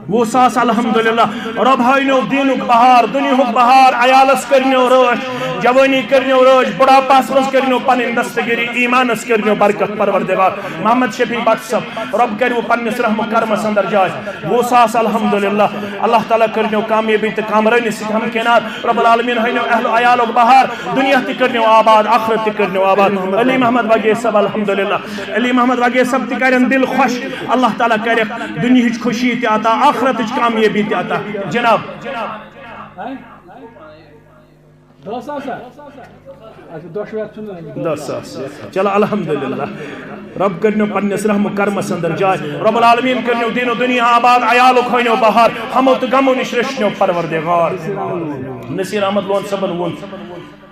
وُہ ساس الحمدللہ۔ رۄب ہٲینو دیٖنُک بہار، دُنیاہُک بہار، عیالس کٔرنیو رٲچھ، جوٲنی کٔرنیو رٲچھ، بُڑھاپس منٛز کٔرنیو پنٕنۍ دستگیری، ایمانس کٔرنیو برکت پروردگار۔ محمد شفیع بٹ صٲب، رۄب کٔرِو پننِس رحم و کرمس اندر جاے۔ وُہ ساس الحمدللہ۔ اللہ تعالیٰ کٔرنیو کامیٲبی تہٕ کامرٲنی سۭتۍ ہمکنار۔ رب العالمین ہٲینو اہل و عیالُک بہار، دُنیا تہِ کٔرنیو آباد، آخرت تہِ کٔرنیو آباد۔ علی محمد وگیس صٲب الحمدللہ۔ علی محمد وگیس صٲب تہِ کرن دل خوش، اللہ تعالیٰ کرٮ۪کھ دُنیہٕچ خوشی تہِ عطا، آخرتٕچ کامیٲبی تہِ عطا۔ جناب۔ دہ ساس ہا؟ اچھا، دۄشوے اَتھ چھُنہٕ۔ دہ ساس۔ چلو الحمدللہ۔ رب کٔرنیو پننِس رحم و کرمس اندر جاے۔ رب العالمین کٔرنیو دیٖن و دُنیا آباد، عیالُک ہٲینیو بہار، ہمو تہٕ غمو نِش رٔچھنیو پروردگار۔ نصیر احمد لون صٲبن ووٚن۔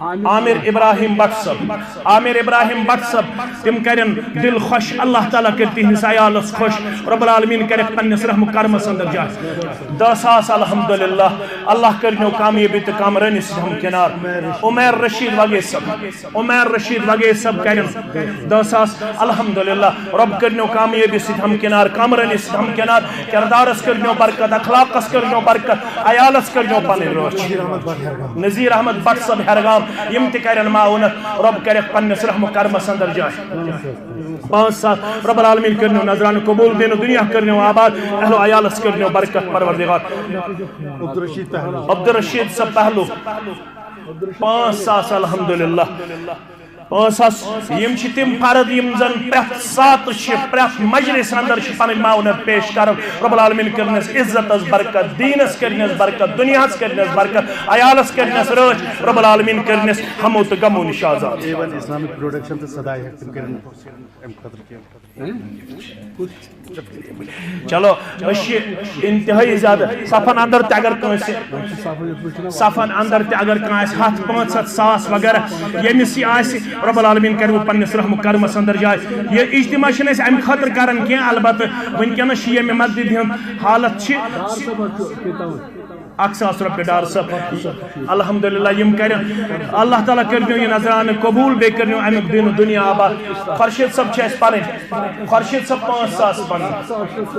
عامر ابراہیم بٹ صٲب، عامر ابراہیم بٹ صٲب، تِم کرن دل خوش، اللہ تعالیٰ کرِ تِہنٛدِس عیالس خوش، رب العالمین کرٮ۪کھ پننِس رحم و کرمس اندر جاے۔ دہ ساس الحمدللہ، اللہ کٔرنیو کامیٲبی تہٕ کامرٲنی سۭتۍ ہمکنار۔ عمیر رشید وگیس صٲب، عمیر رشید وگیس صٲب کرن دہ ساس الحمدللہ، رب کٔرنیو کامیٲبی سۭتۍ ہمکنار، کامرٲنی سۭتۍ ہمکنار، کردارس کٔرنیو برکت، اخلاقس کٔرنیو برکت، عیالس کٔرنیو پنٕنۍ رٲچھ۔ نذیر احمد بٹ صٲب ہیرگام، یِم تہِ کرن معاونت، رب کرٮ۪کھ پننِس رحم و کرمس اندر جاے۔ پانٛژھ ساس، رب العالمین کٔرنیو نذرانہٕ قبول، دیٖن و دُنیا کٔرنیو آباد، اہل و عیالس کٔرنیو برکت پروردگار۔ عبدالرشید پہلو۔ عبدالرشید صٲب پہلو۔ پانٛژھ ساس الحمدللہ۔ پانٛژھ ساس، یِم چھِ تِم فرد یِم زن پرٛٮ۪تھ ساتہٕ چھِ، پرٛٮ۪تھ مجلس اندر چھِ پنٕنۍ معاونت پیش کران۔ رب العالمین کٔرنس عزتس برکت، دیٖنس کٔرنس برکت، دُنیاہس کٔرنس برکت، عیالس کٔرنس رٲچھ۔ رب العالمین کٔرنس ہمو تہٕ غمو نِش آزاد۔ اے ون اسلامک پروڈکشن تہٕ صداے ہیٚکہِ تِم کٔرِتھ اَمہِ خٲطرٕ کینٛہہ۔ چلو، أسۍ چھِ انتہٲئی زیادٕ صفن اندر تہِ اگر کٲنٛسہِ، صفن اندر تہِ اگر کانٛہہ آسہِ ہتھ، پانٛژھ ہتھ، ساس وغیرہ، ییٚمِس یہِ آسہِ، رب العالمین کرِ وۄنۍ پننِس رحم و کرمس اندر جاے۔ یہِ اجتماع چھِنہٕ أسۍ امہِ خٲطرٕ کران کینٛہہ، البتہٕ وٕنکیٚنس چھِ ییٚمہِ مسجدِ ہُنٛد حالت چھِ اکھ ساس رۄپیہِ ڈار صٲب۔ الحمدللہ، یِم کرن، اللہ تعالیٰ کٔرنیو یہِ نذرانہٕ قبول، بیٚیہِ کٔرنیو امیُک دیٖن و دُنیا آباد۔ خورشید صٲب چھِ اَسہِ پنٕنۍ، خورشید صٲب پانٛژھ ساس پنٕنۍ۔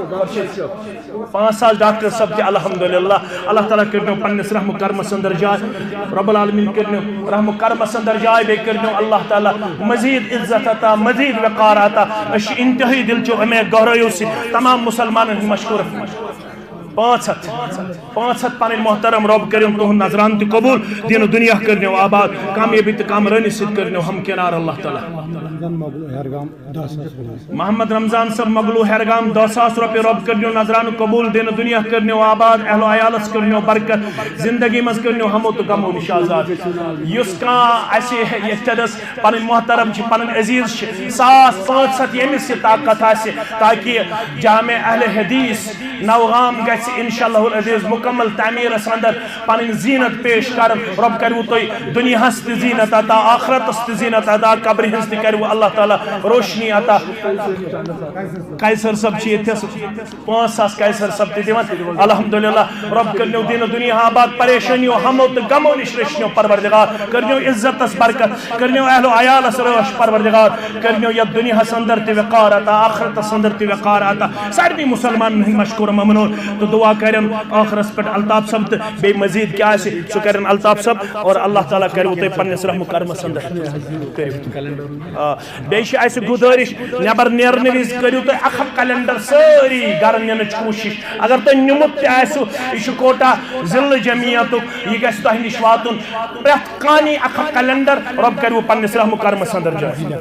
خورشید صٲب پانٛژھ ساس، ڈاکٹر صٲب تہِ الحمدللہ۔ اللہ تعالیٰ کٔرنیو پننِس رحم و کرمس اندر جاے، رب العالمین کٔرنیو رحم و کرمس اندر جاے، بیٚیہِ کٔرنیو اللہ تعالیٰ مزید عزت عطا، مزید وقار عطا۔ أسۍ چھِ انتہٲئی دِلچو اُمید گہرٲیو سۭتۍ تمام مسلمانن ہٕنٛدۍ مشکورس منٛز۔ پانٛژھ ہتھ، پانٛژھ ہتھ پنٕنۍ محترم، رۄب کٔرِن تُہُنٛد نذرانہٕ تہِ قبول، دیٖن و دُنیا کٔرنیو آباد، کامیٲبی تہٕ کامرٲنی سۭتۍ کٔرنیو ہمکنار اللہ تعالیٰ۔ رمضان مغل ہیرگام دہ ساس رۄپیہِ۔ محمد رمضان صٲب مغلو ہیرگام دہ ساس رۄپیہِ، رۄب کٔرنیو نذرانہٕ قبول، دیٖن و دُنیا کٔرنیو آباد، اہل و عیالس کٔرنیو برکت، زندگی منٛز کٔرنیو ہمو تہٕ غمو نِش آزاد۔ یُس کانٛہہ اسہِ یتھٮ۪نس پنٕنۍ محترم چھِ، پنٕنۍ عزیز چھِ، ساس پانٛژھ ہتھ ییٚمِس یہِ طاقت آسہِ، تاکہِ جامع اہل حدیث نوغام گژھِ انشاءاللہ العزیز مکمل تعمیرس اندر پنٕنۍ زینت پیش کرن۔ رۄب کروٕ تۄہہِ دُنیاہس تہِ زینت عطا، آخرتس تہِ زینت عطا، قبرِ ہٕنٛز تہِ کروٕ اللہ تعالیٰ روشنی عطا۔ قیصر صٲب چھِ ییٚتھس پانٛژھ ساس قیصر صٲب تہِ دِوان۔ الحمدللہ، رۄب کٔرنیو دیٖن و دُنیا آباد، پریشٲنیو، ہمو تہٕ غمو نِش رٔچھنیو پروردگار، کٔرنیو عزتس برکت، کٔرنیو اہل و عیالس رٲچھ پروردگار، کٔرنیو یتھ دُنیاہس اندر تہِ وقار عطا، آخرتس اندر تہِ وقار عطا۔ سارنٕے مسلمانن ہٕنٛدۍ مشکور ممنون تہٕ دعا کرن ٲخرس پٮ۪ٹھ الطاف صٲب تہٕ بیٚیہِ مزید کیٛاہ آسہِ سُہ کرن الطاف صٲب اور اللہ تعالیٰ کروٕ تۄہہِ پننِس رحم و کرمس اندر۔ آ، بیٚیہِ چھِ اَسہِ گُزٲرِش، نٮ۪بر نیرنہٕ وِزِ کٔرِو تُہۍ اکھ اکھ کیلنڈر سٲری گرٕ نِنٕچ کوٗشِش۔ اگر تۄہہِ نیُمُت تہِ آسِوٕ، یہِ چھُ کوٹا ضلعہٕ جمعیتُک، یہِ گژھِ تۄہہِ نِش واتُن۔ پرٛٮ۪تھ کانہِ اکھ اکھ کیلنڈر، رۄب کروٕ پننِس رحم و کرمس اندر جٲری۔